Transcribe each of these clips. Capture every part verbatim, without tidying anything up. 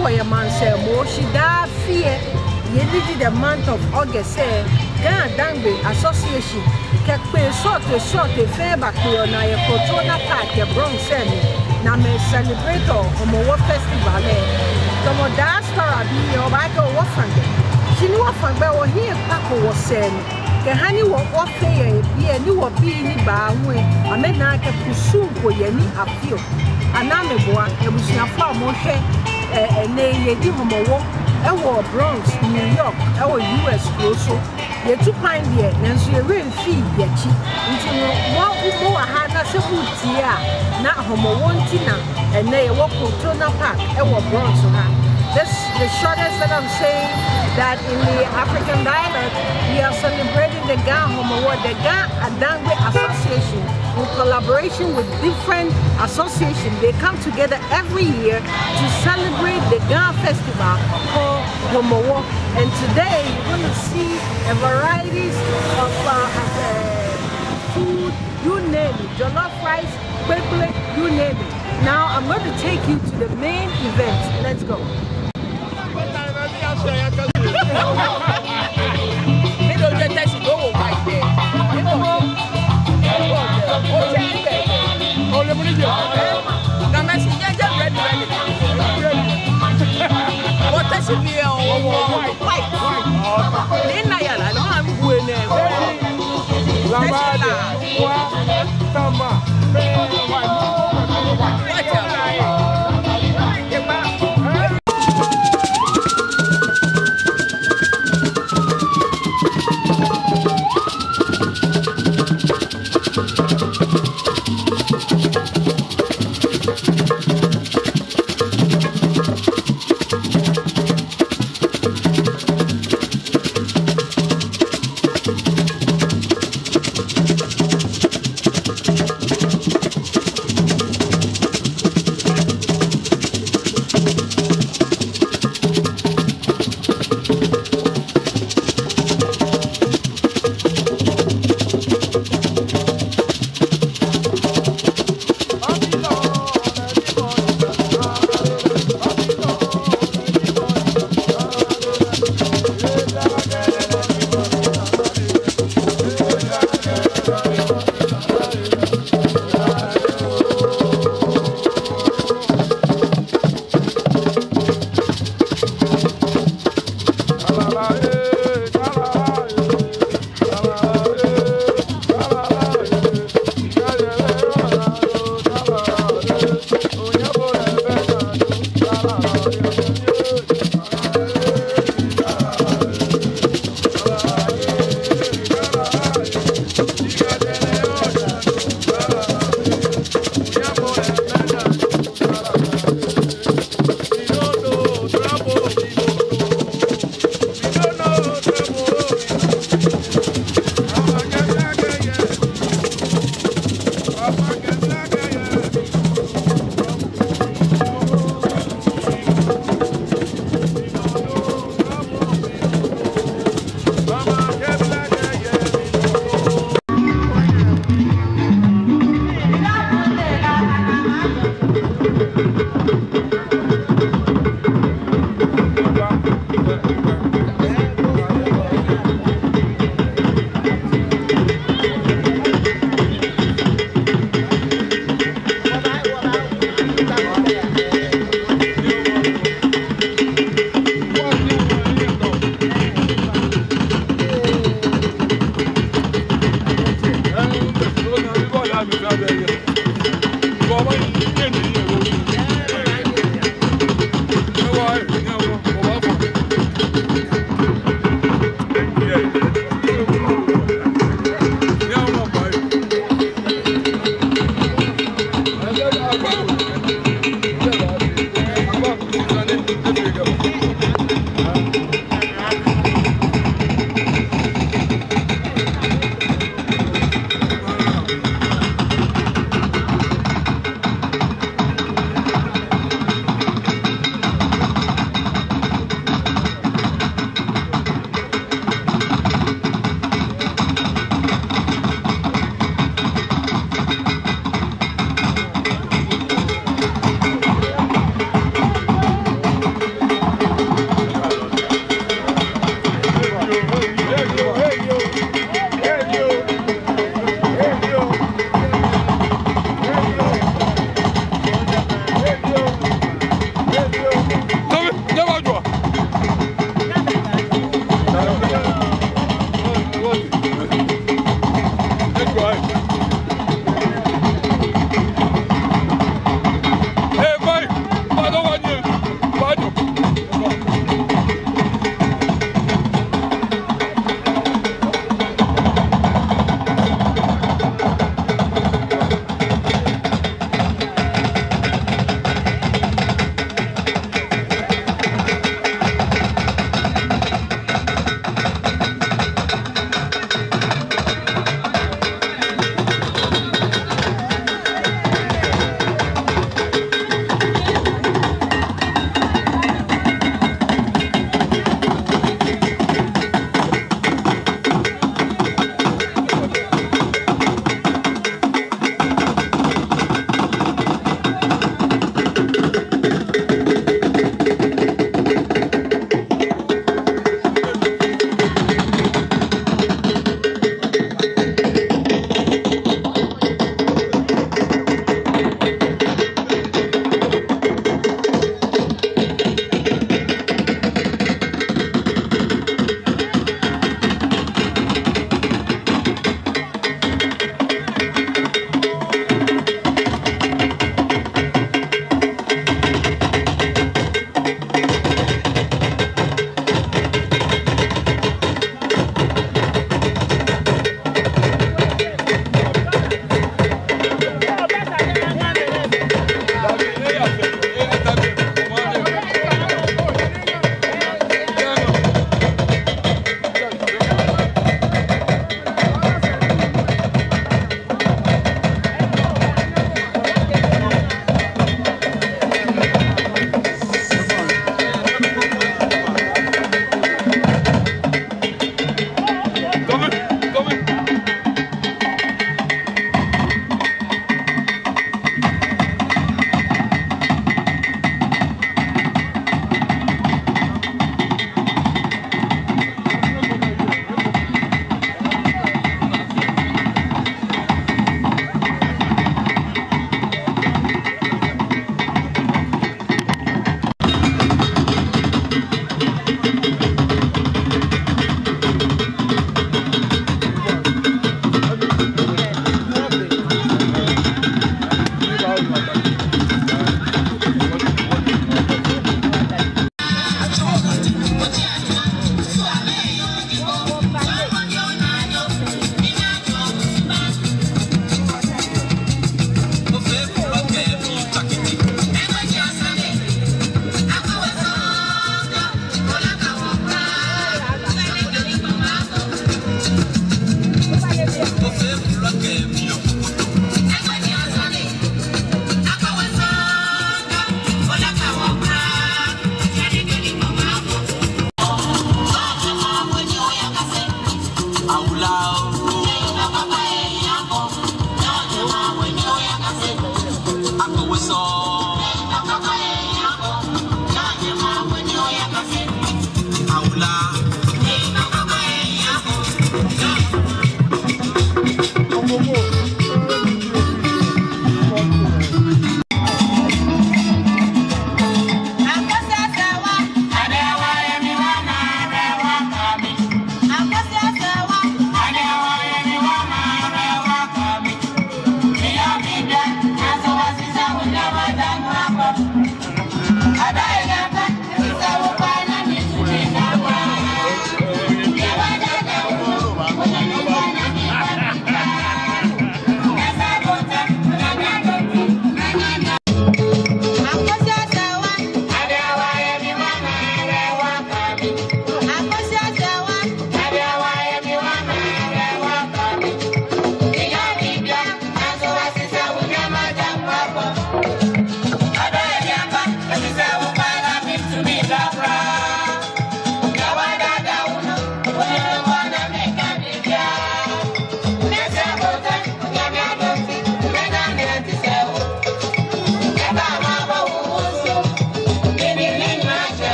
Wɔyɛ maŋsɛɛ mɔ shi daa afi lɛ, yɛ ni ji the month of August lɛ, Ga Adangbe Association kɛ kpee srɔtoi srɔtoi fɛɛ bakpeɔ naa yɛ Cortona Park yɛ Bronx lɛ mli, ni amɛ celebrate Hɔmɔwɔ festival lɛ. Tamɔ diaspora bii lɛ, wɔbaakɛɛ wɔfã gbɛ. Shi ni wɔfã gbɛ, wɔhiɛ kpako wɔsɛɛ mli kɛha ni wɔ, wɔfee yɛ biɛ ni wɔbii ni baa hu lɛ, amɛna akɛ kusum ko yɛ ni afeɔ. Ana amɛbua, ebusuafo amɔ hwɛ, ɛ, ɛ, nɛɛ yɛ ji Hɔmɔwɔ, ɛwɔ Bronx, New York, ɛwɔ U S kuro so. Yɛ Tupai biɛ, nanso yɛ Renfrew yɛ akyi. Nti no, mɔ, mɔ wɔ ha na sɛ motie a, na Hɔmɔwɔ nti na ɛnɛ yɛwɔ Cortona Park, ɛwɔ Bronx ha. This, the shortest that I'm saying that in the African dialect, we are celebrating the Ga Hɔmɔwɔ, the Ga Adangbe Association, in collaboration with different associations. They come together every year to celebrate the Ga festival called Hɔmɔwɔ. And today you're gonna see a varieties of, uh, uh, food, you name it, jollof rice, kpekple, you name it. Now I'm going to take you to the main event. Let's go. Lamade, wa, tama, fe, wa,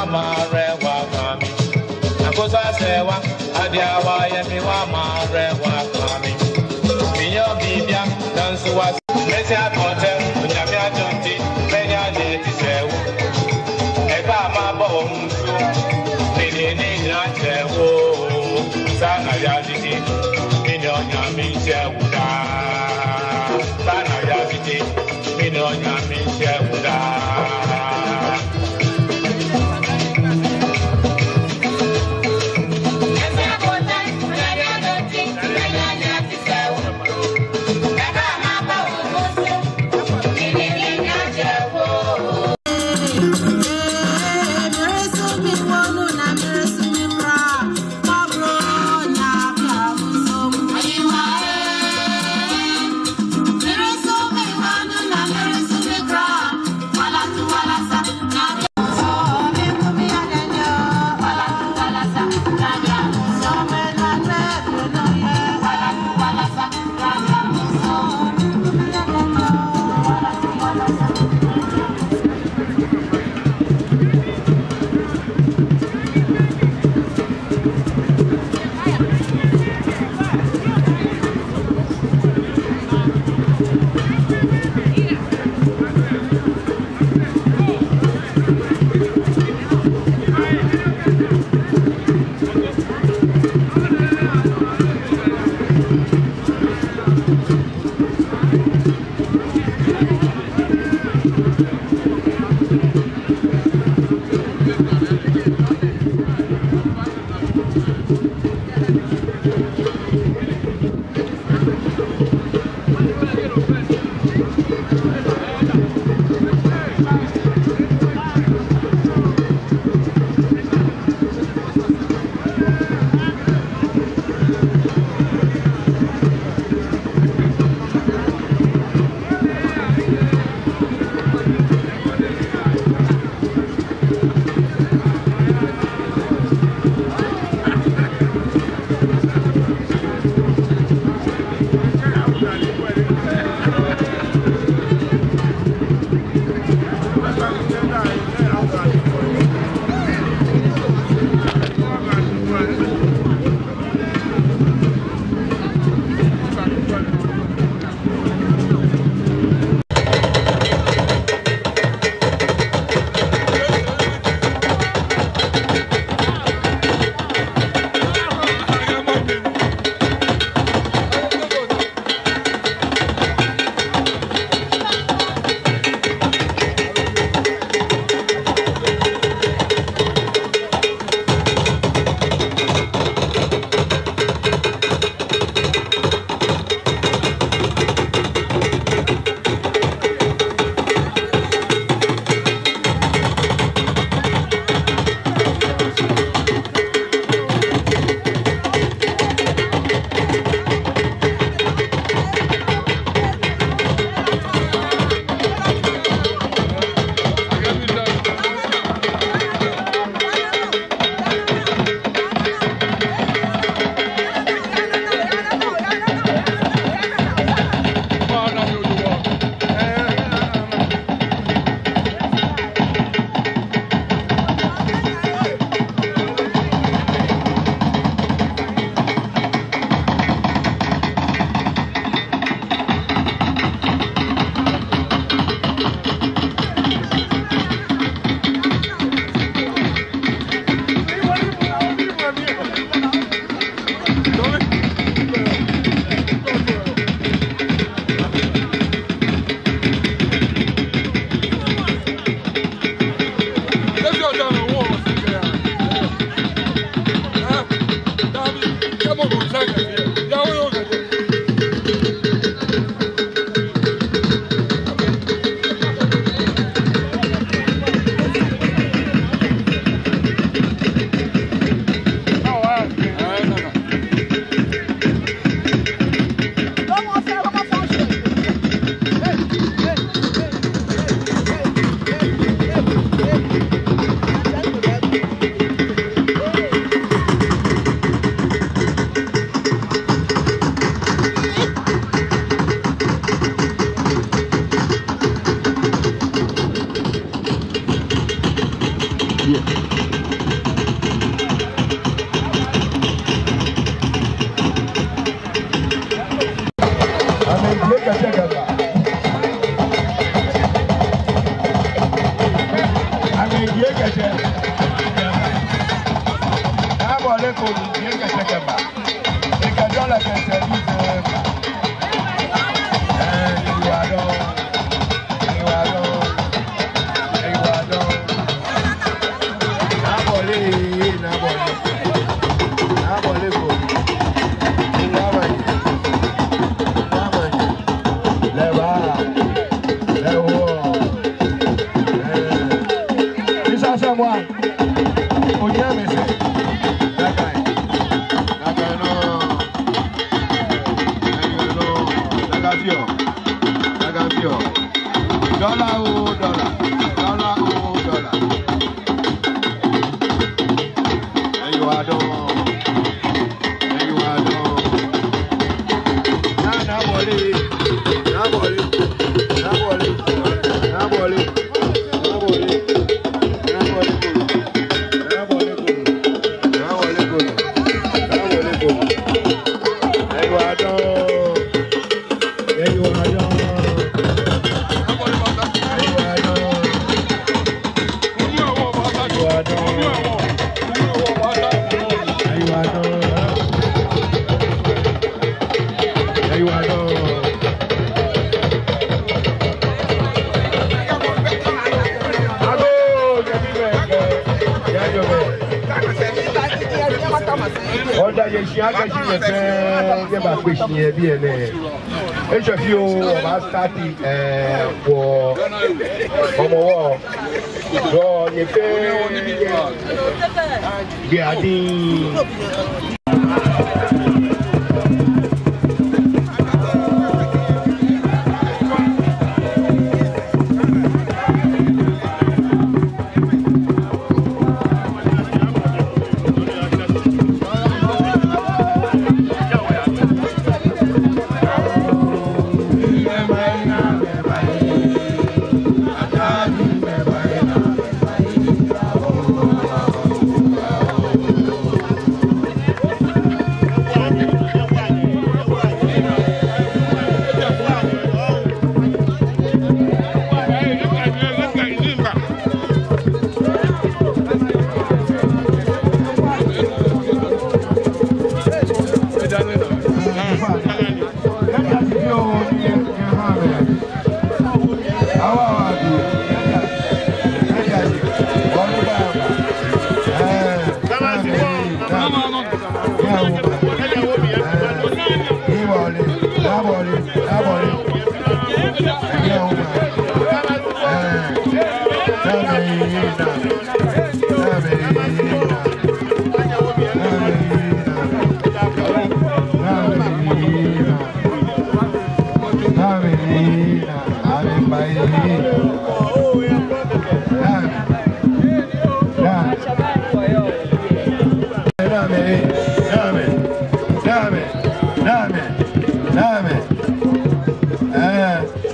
Marewa kami. Nakosa sewa, adiawa yemi wa marewa kami. Miyo bibia, dansuwa. Mesi akote, unyami ajonti, menya neti sewu. Eba mabo musu, nini nini achewu. Sana ya titi, mini onyami sewu da. Sana ya titi, mini onyami sewu da. Ekɛ dollar kɛ sɛɛ ni sɛɛ. Ee, yiwaladɔŋŋ. Yiwaladɔŋŋ. Yiwaladɔŋŋ. Naa bɔle, naa bɔle. Naa bɔle ko. Naa bɔle. Naa bɔle. Lɛ ba. Lɛ wɔ. Ee. Isa sɛ mwa. Onyɛ mɛsɛɛ. Dakai. Dakai nɔ. Dakai nɔ. Dakai fioo. Dakai fioo. Dollar oo, dollar. Dollar oo, dollar. Yiwaladɔŋŋ. Yiwaladɔŋŋ. Naa, naa bɔle. Naa bɔle. Naa bɔle. Naa bɔle. Naa bɔle. Naa bɔle. Naa bɔle. Naa bɔle. Naa bɔle. Yiwaladɔŋŋ. Yiwaladɔŋŋ. Yiwaladɔŋŋ. Yiwaladɔŋŋ. Yiwaladɔŋŋ. Yiwaladɔŋŋ. Agoo, jɛbi bɛ, jɛbi bɛ. Ɔda yɛ shi akɛ shi yɛ fɛɛ, yɛ ba kpe shi yɛ biɛ nɛɛ. Eshwɛ fioo, wɔbaa start, ee, wɔ Hɔmɔwɔ. Dɔ nyɛ fɛɛ, biɛ adi.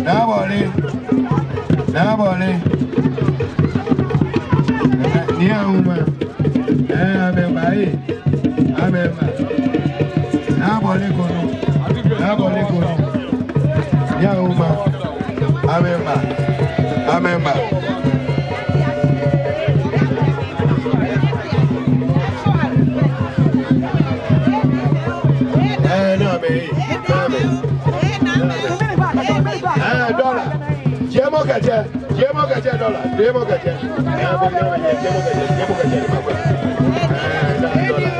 Naa bɔle. Naa bɔle. Ni auma. Ee, amɛba, ee. Amɛba. Naa bɔle ko nɔ. Naa bɔle ko nɔ. Ni auma. Amɛba. Amɛba. Ee, naa bɛ, ee. Naa bɛ. Ee, dollar. Jɛmɔ kɛjɛ. Jɛmɔ kɛjɛ dollar. Jɛmɔ kɛjɛ. Ee, dollar.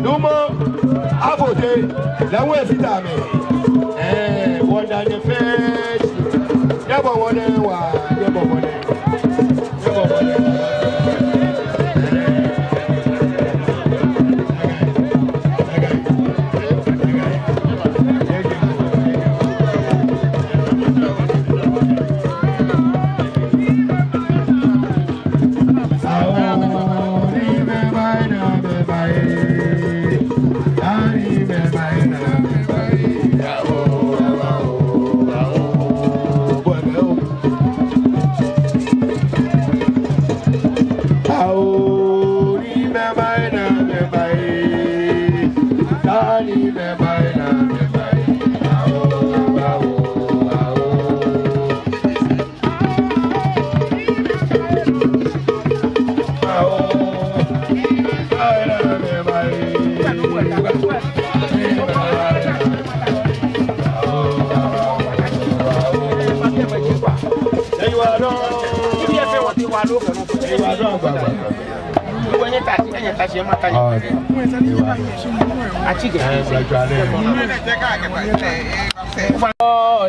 Numo, avote, lɛ hu efite amɛ. Ɛɛ, wɔda nyɛ fɛɛ shi. Nyɛbɔ mɔdɛŋ waa, nyɛbɔ mɔdɛŋ.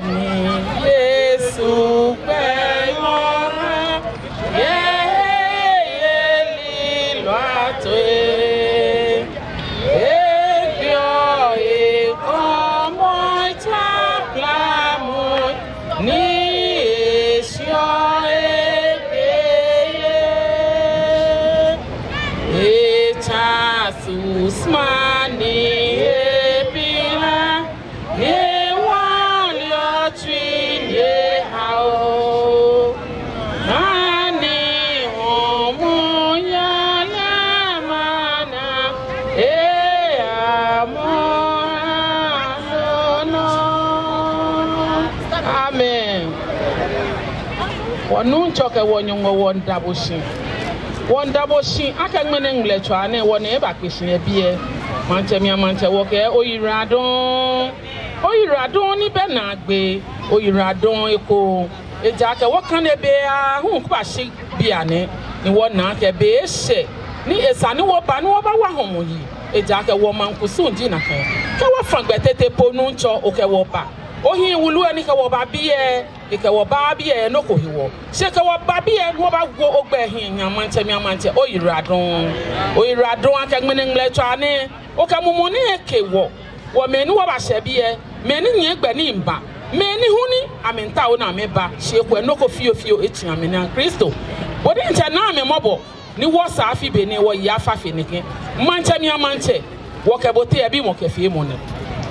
Ni Yesu kpɛ yɔɔ yɛ heyelilɔ ato e. Ebiɔ ekɔmɔ tsablamɔ ni eshiɔ eke ye. Etsa susuma ni ebi la. Ni wɔle otsui ni eha o. Ani homo yala mana eya mɔ ano nɔ. Amen. Wɔ Nuŋtsɔ kɛ wɔ Nyɔŋmɔ, wɔmiida bo shi. Wɔmiida bo shi akɛ ŋmɛnɛ ŋmlɛtswaa nɛɛ wɔna ebakpe shi yɛ biɛ. Maŋtsɛmɛi a-Maŋtsɛ, wɔkɛɛ oyiwaladɔŋŋ. Oyiwaladɔŋŋ ni bɛ naagbee, oyiwaladɔŋŋ ekoŋŋ. Ejaakɛ wɔkane be aahu kɛbashi bianɛ, ni wɔna akɛ be eshɛ ni esa ni wɔba ni wɔbawa hɔmɔ yi. Ejaakɛ wɔmaŋ kusum ji nakai. Kɛ wɔfã gbɛ tete po, Nuŋtsɔ, okɛ wɔ ba. Ohii wulu lɛ ni kɛ wɔ ba biɛ, ekɛ wɔ baaa biɛ nɔ ko hewɔ. Shi ekɛ wɔ ba biɛ ni wɔbawo ogbɛi hiɛ nyam. Maŋtsɛmɛi a-Maŋtsɛ, oyiwaladɔŋŋ. Oyiwaladɔŋŋ akɛ ŋmɛnɛ ŋmlɛtswaa nɛɛ, okɛ mumɔ nɛɛ eke wɔ. Wɔ mɛi ni wɔbashɛ biɛ, mɛi ni nyiɛ gbɛ ni miiba, mɛi ni hu ni amɛmiitao ni amɛba, shi ekolɛ nɔ ko fiofio etsi amɛnaa. Kristo, bo diɛŋtsɛ na amɛ mɔbɔ, ni wɔsɛɛ afi benɛ wɔyi afa fe nɛkɛ. Maŋtsɛmɛi a-Maŋtsɛ, wɔkɛ bo teŋ yɛ bimɔ kɛ feemɔ nɔ.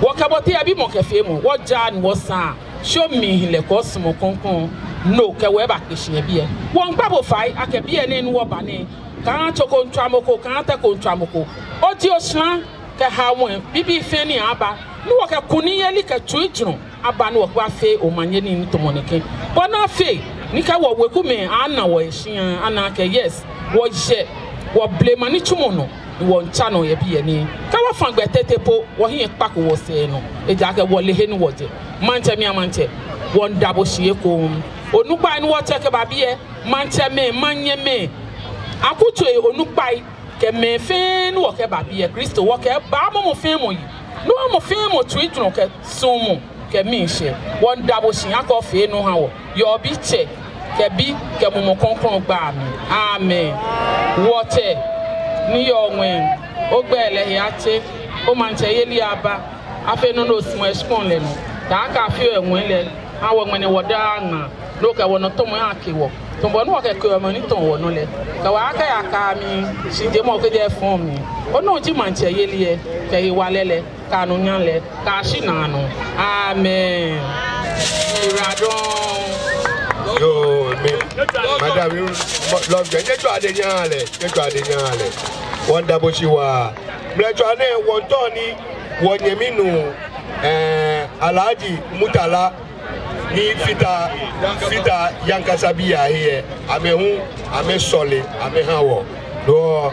Wɔkɛ bo teŋ yɛ bimɔ kɛ feemɔ. Wɔjaa ni wɔsaa, shi omlihilɛ kɛ osuɔmɔ krɔŋkrɔŋ no kɛ wɔ ebakpe shi yɛ biɛ. Wɔmiikpa bo fai akɛ biɛ nɛɛ ni wɔba nɛɛ, kaaha tso ko miitswa mɔ ko, kaaha tɛ ko miitswa mɔ ko. Oji oshara kɛha wɔ bibii fɛɛ ni aba, ni wɔkɛ kunimyeli kɛ tsuijurɔ aba ni wɔkɛbafee omanye nii ni tamɔ nɛkɛ. Bɔ ni afee ni kɛ wɔwekumɛi ana wɔ yɛ shia, ana akɛ yes, wɔyɛ, wɔ blema nitsumɔ nɔ, ni wɔmiitsa nɔ yɛ biɛ nɛɛ. Kɛ wɔfã gbɛ tete po, wɔhiɛ kpako wɔsɛɛ nɔ. Ejaakɛ wɔle he ni wɔjɛ. Maŋtsɛmɛi a-Maŋtsɛ, wɔmiida bo shi ekoŋŋ. Onukpai ni wɔtsɛ kɛba biɛ, maŋtsɛmɛi, manyɛmɛi, akutsei onukpai, kɛ mɛi fɛɛ ni wɔkɛba biɛ, Kristo, wɔkɛɛ ba mɔ, mɔ fɛɛ mɔ yi. Ni mɔ fɛɛ mɔ tsuijurɔ kɛ suɔmɔ kɛ miishɛɛ. Wɔmiida bo shi akɛ ofee no oha wɔ. Yɛ obi Tsɛ kɛ Bi kɛ Mumɔ Krɔŋkrɔŋ gbɛi amli. Amen. Wɔtsɛ ni yɔɔ ŋwɛi, ogbɛi lɛ he atse, omaŋtsɛyeli aba. Afee nɔ ni osumɔɔ yɛ shikpɔŋ lɛ nɔ, taakɛ afeɔ yɛ ŋwɛi lɛ. Aha wɔ ŋmɛnɛ wɔdaa ŋmaa, ni okɛ wɔnɔtɔmɔ ake wɔ, tamɔ bɔ ni wɔkɛkeɔ mɛi ni tɔ̃ɔ wɔnɔ lɛ. Kɛ wɔ akɛ yaka mli, shi jemɔ kɛjɛ fɔŋ mli. Onɔ ji maŋtsɛyeli lɛ, kɛ hewalɛ lɛ, kɛ anunyam lɛ, kɛyashi naanɔ. Amen. Ewura dɔŋŋ. Yoo, mi, madam, you, mo, love, nyɛtswaa dɛ nyɛhaa lɛ, nyɛtswaa dɛ nyɛhaa lɛ. Wɔmiida bo shi waa. Mlɛtswaa nɛɛ, wɔmiitao ni wɔnyɛmi nuu, eh, Alhaji Murtala ni fata, fata Yankasa bii ahe lɛ, amɛ hu, amɛsɔle, amɛha wɔ. Dɔɔ,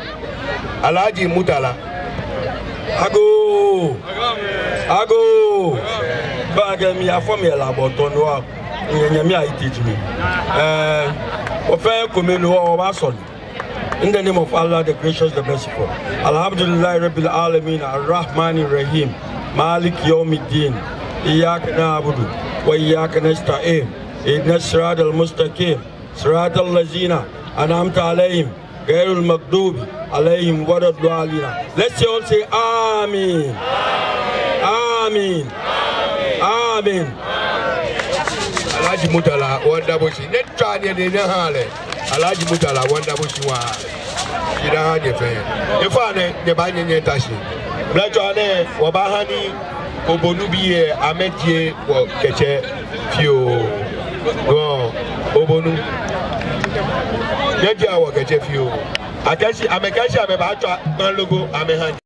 Alhaji Murtala. Agoo! Agoo! Baakɛ mi afɔ mi la bɔ tɔ nɔ wa. Nyɛ, nyɛ mi ayi teji mi. Eh, ofee kome nɔ wa, wɔbaasɔle. In the name of Allah, the gracious, the merciful. Alhamdulillahi Rabbil Alamin, Ar-Rahmanir Rahim, Malik Yawmiddin, Iyyaka na'budu wa iyyaka nasta'in, Ihdinas siratal mustaqim, siratal lazina an'amta alayhim, ghayril maghdubi alayhim waladdallin. Let's all say Amin. Amin. Amin. Alhaji Murtala, wɔmiida bo shi. Nyɛtswaa nyɛdɛ nyɛhaa lɛ. Alhaji Murtala, wɔmiida bo shi waa. Shidaa nyɛ fɛɛ. Nyɛfɛɛ nyɛ, nyɛbaa nyɛ, nyɛta shi. Mlɛtswaa nɛɛ, wɔbaaha ni Obonu bii lɛ amɛjie wɔ kɛtsɛ fioo. Dɔɔ, Obonu. Nyɛjiea wɔ kɛtsɛ fioo. Akɛshi, amɛkɛshi amɛbaatswa kpanlogo amɛha.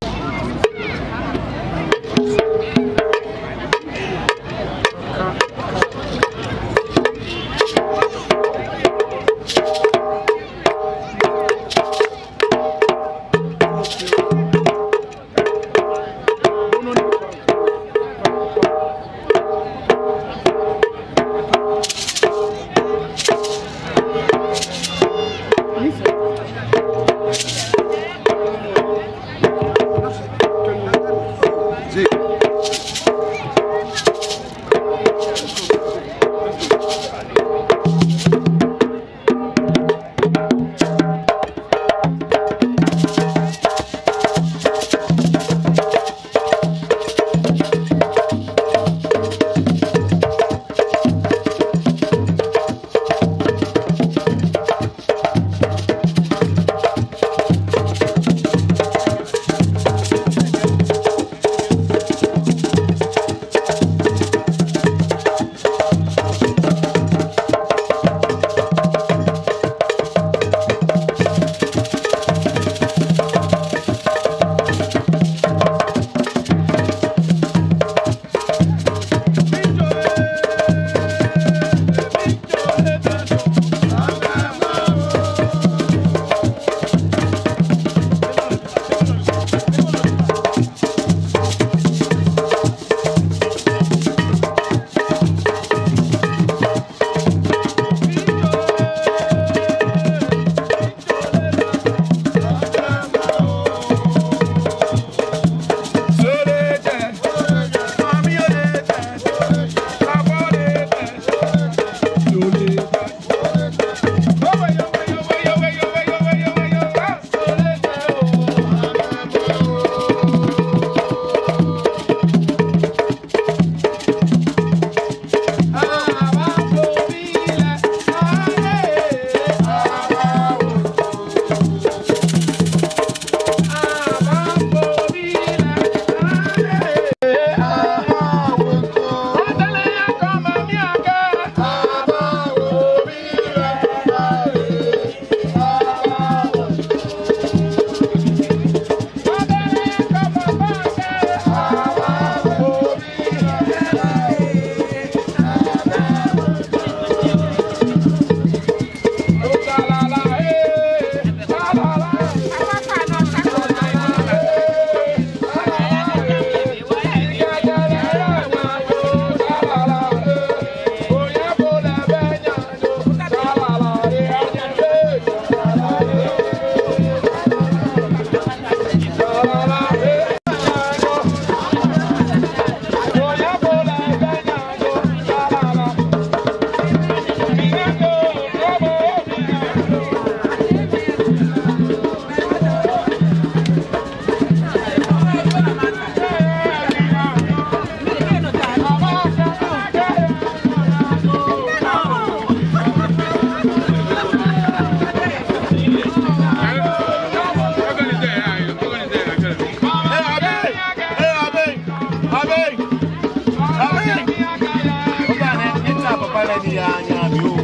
Papa lɛ ni yaa nyɛmi oo.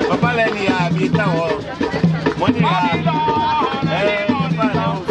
Papa lɛ ni yaa bi ta wɔ. Mɔ ni yaa. Ɛɛ, papa lɛ oo.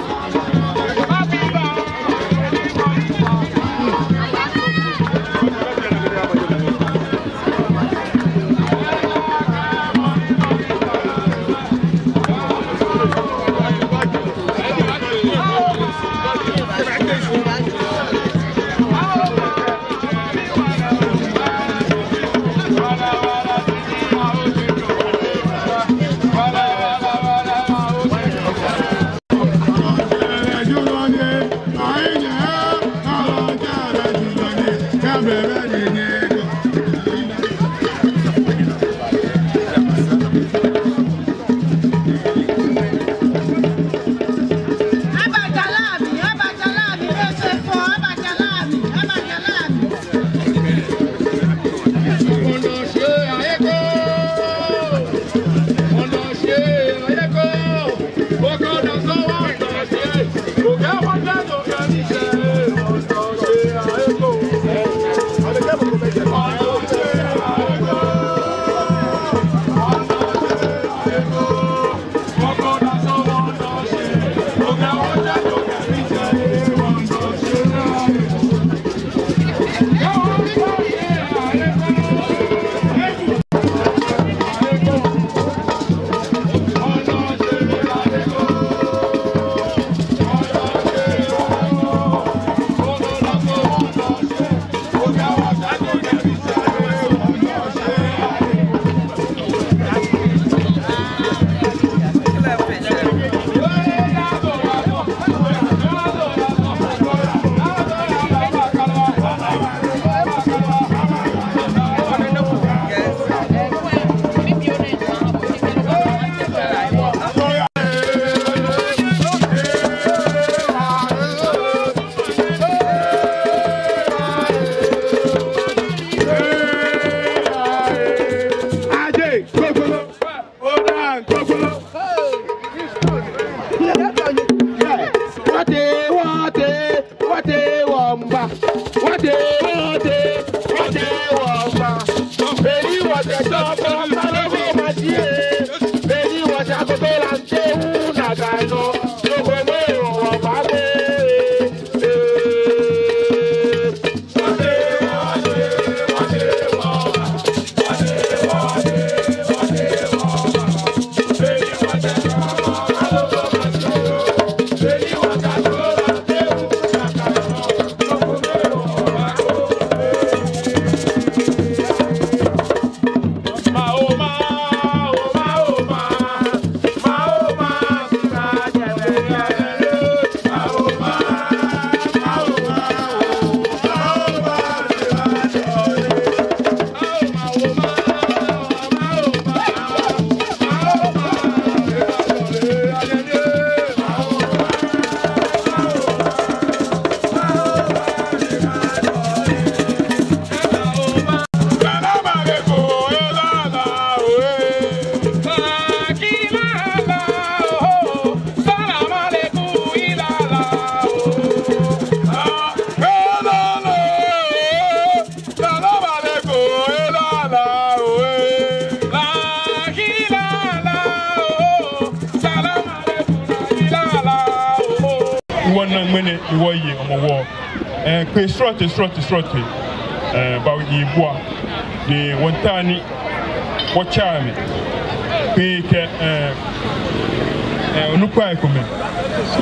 Wɔna ŋmɛnɛ ni wɔye Hɔmɔwɔ. Ɛɛ, kpee srɔtoi, srɔtoi, srɔtoi. Ɛɛ, baawo yibɔ. Ni wɔmiitao ni wɔtsa amɛ. Kpee kɛ, ɛɛ, ɛɛ, onukpai komɛi.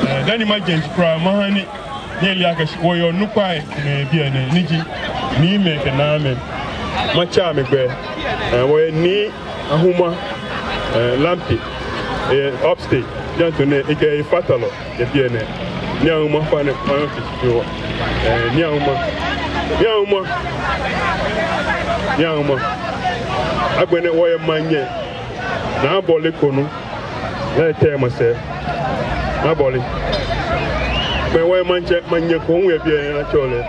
Ɛɛ, dani majɛ nji kwraa, maha ni nyɛle akɛ wɔyɛ onukpai komɛi yɛ biɛ nɛɛ, ni ji niimɛi kɛ naamɛi. Matsa amɛgbɛi. Ɛɛ, wɔyɛ Nii Ahuma, ɛɛ, Lamte, ɛɛ, upstate, Janto nɛɛ, ekɛ efatalɔ yɛ biɛ nɛɛ. Nii Ahuma, ofainɛ, ofainɛ, ofainɛ, ɛɛ, Nii Ahuma, Nii Ahuma, Nii Ahuma. Agbɛnɛ wɔyɛ Maŋnyɛ Naa Bɔle Konu, lɛ etɛ masɛɛ. Naa Bɔle. Agbɛnɛ wɔyɛ Maŋtsɛ, Maŋnyɛ ko hu yɛ biɛ, atsɛɔ lɛ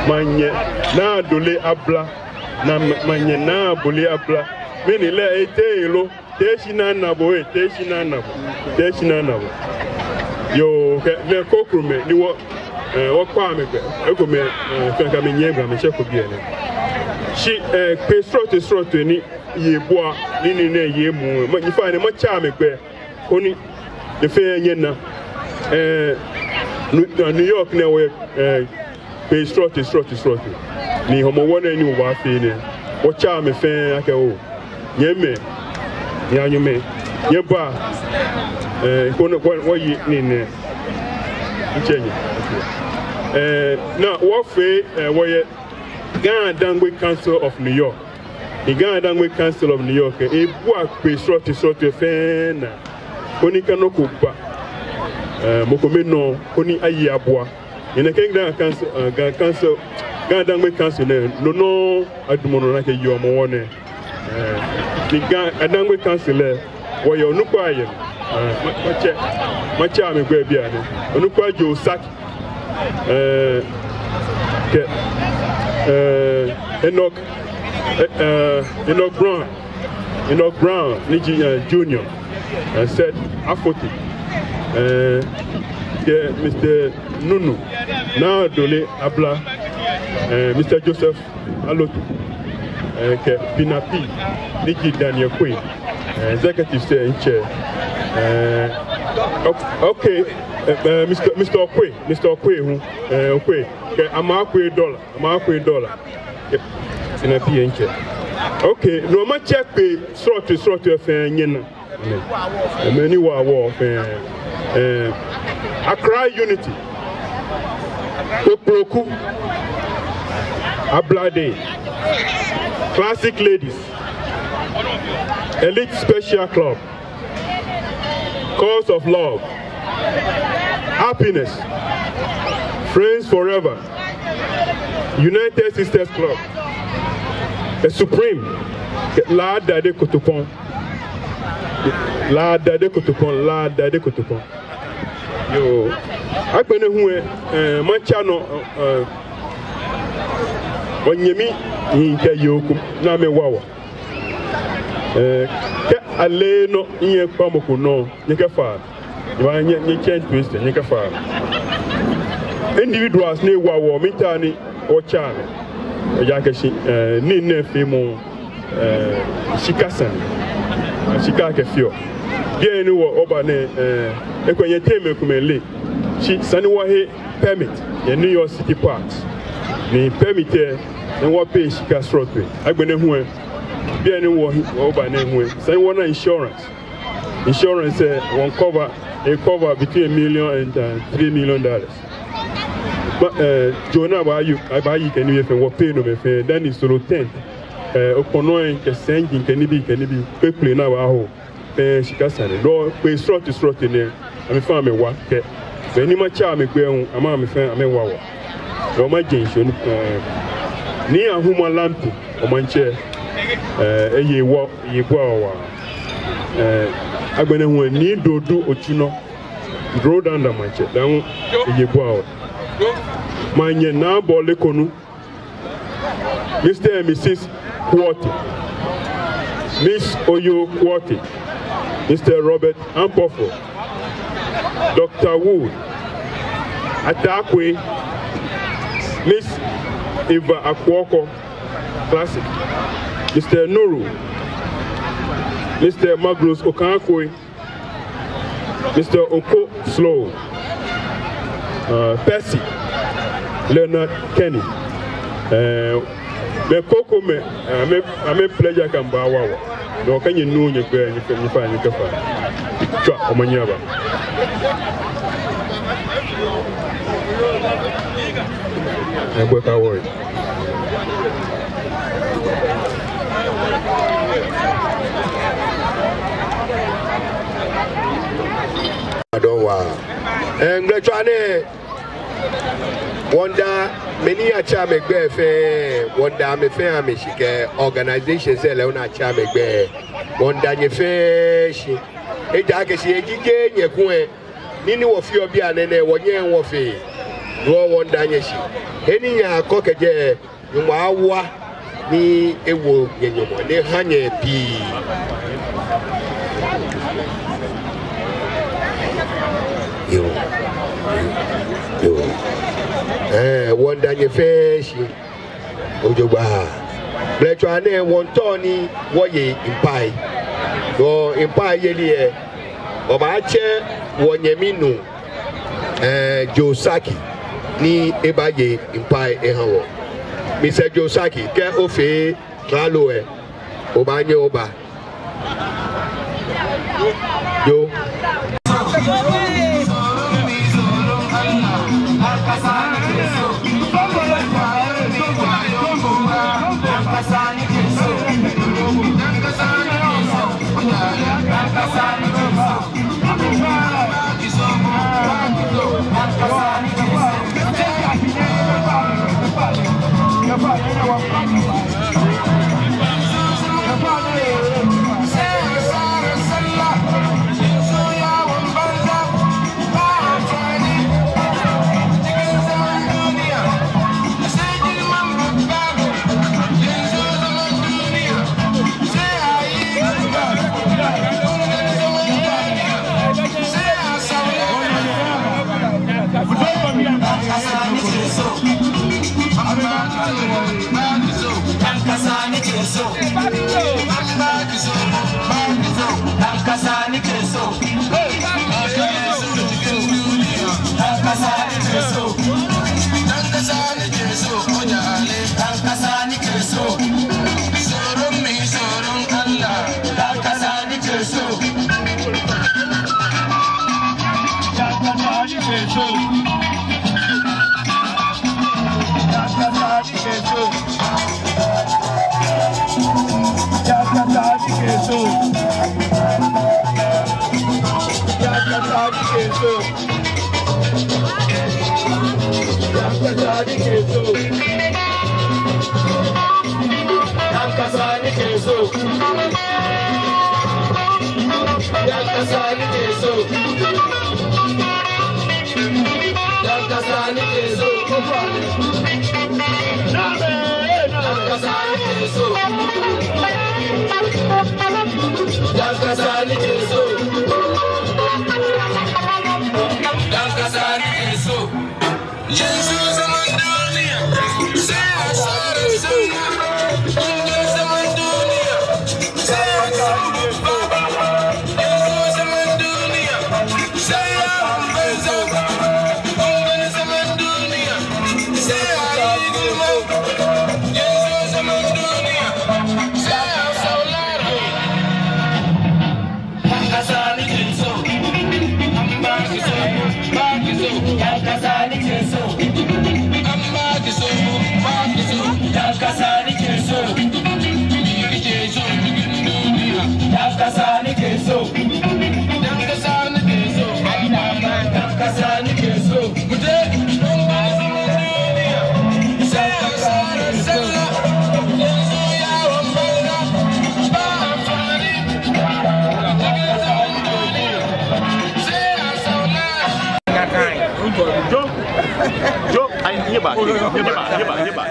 Maŋnyɛ Naa Dole Abla. Naa, Maŋnyɛ Naa Bɔle Abla. Mɛni lɛ etɛ lo? Teshie Naa Nabo, ɛɛ, Teshie Naa Nabo. Teshie Naa Nabo. Yoo, kɛ mɛi krokomɛi ni wɔ, ɛɛ, wɔkpa amɛgbɛi. Ekomɛi, ɛɛ, fɛɛ kɛ amɛnyɛ gbɛ amɛshɛko biɛ nɛɛ. Shi, eh, kpee srɔtoi srɔtoi ni yɛ bua, ni, ni, ni yɛ muu. Ma, in fact, ni matsɛ amɛgbɛi. Koni nyɛ fɛɛ nyɛna. Eh, New, eh, New York nɛɛ wɔyɛ, eh, kpee srɔtoi srɔtoi srɔtoi. Ni Hɔmɔwɔ nɛɛ ni wɔbaafee nɛɛ, wɔtsɛ amɛ fɛɛ akɛ oo, nyɛmimɛi, nyɛnyɛmimɛi, nyɛba. Eh, koni wɔ, wɔye nii nɛɛ. Mitsɛ nyɛ. Eh, ni wɔfee, eh, wɔyɛ Ga Adangbe Council of New York. Ni Ga Adangbe Council of New York, eh, ebua kpee srɔtoi srɔtoi fɛɛ naa. Koni kɛ nɔ ko ba, eh, mɔ kome nɔ, koni aye abua. Enɛ kɛ Ga Council, eh, Ga Council, Ga Adangbe Council nɛɛ, no nɔŋŋ adumɔ nɔ ni akɛyeɔ Hɔmɔwɔ nɛɛ. Eh, ni Ga Adangbe Council lɛ, wɔyɛ onukpai yɛ. Eh, ma, matsɛ, matsɛ amɛgbɛi bianɛ. Onukpa Joe Saki. Eh, kɛ, eh, Enoch, eh, eh, Enoch Brown. Enoch Brown, ni ji, eh, Junior, eh, Seth Afoti, eh, kɛ Mister Nunu, Naa Dole Abla, eh, Mister Joseph Alotu, eh, kɛ Pinapi, ni ji Daniel Queen, eh, executive sɛ mitsɛ, eh, ok-, okay, eh, eh, Mister, Mister Okwe, Mister Okwe hu, eh, Okwe, kɛ Ama Okwe Dollar. Ama Okwe Dollar. Yep. Ena pii ntsɛ. Okay, no matsɛ kpee srɔtoi srɔtoi fɛɛ nyɛna. Mɛi ni wa wɔ fɛɛ. Eh, Accra Unity. Kpokploku. Ablade. Classic Ladies. Elite Special Club. Cause of Love, Happiness, Friends Forever, United Sisters Club, The Supreme, Laa Dade Kotopɔŋ, Laa Dade Kotopɔŋ, Laa Dade Kotopɔŋ. Yoo, agbɛnɛ hu lɛ, eh, matsɛ nɔ, eh, wɔnyɛmi hii kɛ yoo ko ni amɛwa wɔ. Eh, kɛ ale nɔ, nyɛkpa mɔ ko nɔ, nyɛkɛfa. Nyɛba nyɛ, nyɛtsɛ twist, nyɛkɛfa. Individuals ni wa wɔ, miitao ni wɔtsɛ amɛ. Ejaakɛ shi, eh, nii nɛɛ feemɔ, eh, shika sane. Shika kɛfeɔ. Bianɛ ni wɔ, wɔba nɛɛ, eh, ekolɛ nyɛteŋ mɛi komɛi leee. Shi esa ni wɔhe permit yɛ New York City Parks. Ni permit lɛ, ni wɔ pay shika srɔtoi. Agbɛnɛ hu lɛ, bianɛ ni wɔ, wɔba nɛɛ hu lɛ, esa ni wɔna insurance. Insurance lɛ, wɔŋ cover, e cover between a million and, uh, three million dollars. But, uh, Jonah baayi, baayi kɛ nibii fɛɛ, wɔ pay no mɛi fɛɛ, then it's solo tent. Uh, okpɔlɔ lɛ, kɛ sɛŋ ji kɛ nibii, kɛ nibii, kpekple ni abaaho. Fɛɛ shika sane. Nɔ kpee srɔtoi srɔtoi nɛɛ, amɛfɛɛ amɛwa kɛ. Mɛi ni matsɛ amɛgbɛi hu, amɛ, amɛfɛɛ amɛwa wɔ. Nɔ majɛ shishi, eh, Nii Ahuma Lamptey, wɔmaŋtsɛ, eh, eye wɔ, eye bua wɔ waa. Eh, agbɛnɛ hu lɛ, Nii Dodu Otsunɔ, Drodanda maŋtsɛ, lɛ hu eye bua wɔ. Manyɛ Naa Bɔle Konu, Mister and Missus Quartey, Miss Oyo Quartey, Mister Robert Ampofo, Doctor Wood, Atakwe, Miss Eva Akwoko, Classic, Mister Nuru, Mister Magnus Okankoi, Mister Oko Slow, uh, Percy, Leonard Kenny. Uh, mɛi krokomɛi, uh, amɛ, amɛ pledge akɛ amɛbaawa wɔ. Nɔ kɛ nyɛnu nyɛgbɛi, nyɛfɛɛ, nyɛfɛɛ, nyɛkɛfa. Tswa, omanye aba. Egbɛ ka wɔ. Adɔŋ waa. Ɛɛ, ŋmɛlɛtswaa nɛɛ, wɔmiida mɛi ni atsɛ amɛgbɛi fɛɛ, wɔmiida amɛfɛɛ amɛshi kɛ organizations lɛ ni atsɛ amɛgbɛi. Wɔmiida nyɛ fɛɛ shi. Ejaakɛ shi eji jeee nyɛ kulɛ, nii ni wɔfeɔ bianɛ nɛɛ wɔnyɛŋ wɔfee. Wɔ, wɔmiida nyɛ shi. He ni nyɛyakɔ kɛjɛ, Nyɔŋmɔ awa ni ewo nyɛ nyɔmɔ ni eha nyɛ pii. Yoo. Yoo. Ɛɛ, wɔmiida nyɛ fɛɛ shi. Ojogbaŋŋ. Blɛtswaa nɛɛ wɔmiitao ni wɔye mpae. Wɔ mpaeyeli lɛ, wɔbaatsɛ wɔnyɛmi nuu, eh, Joe Sackey ni ebaye mpae eha wɔ. Mister Joe Sackey, kɛ ofee klalo lɛ, obaanyɛ oba. Joe.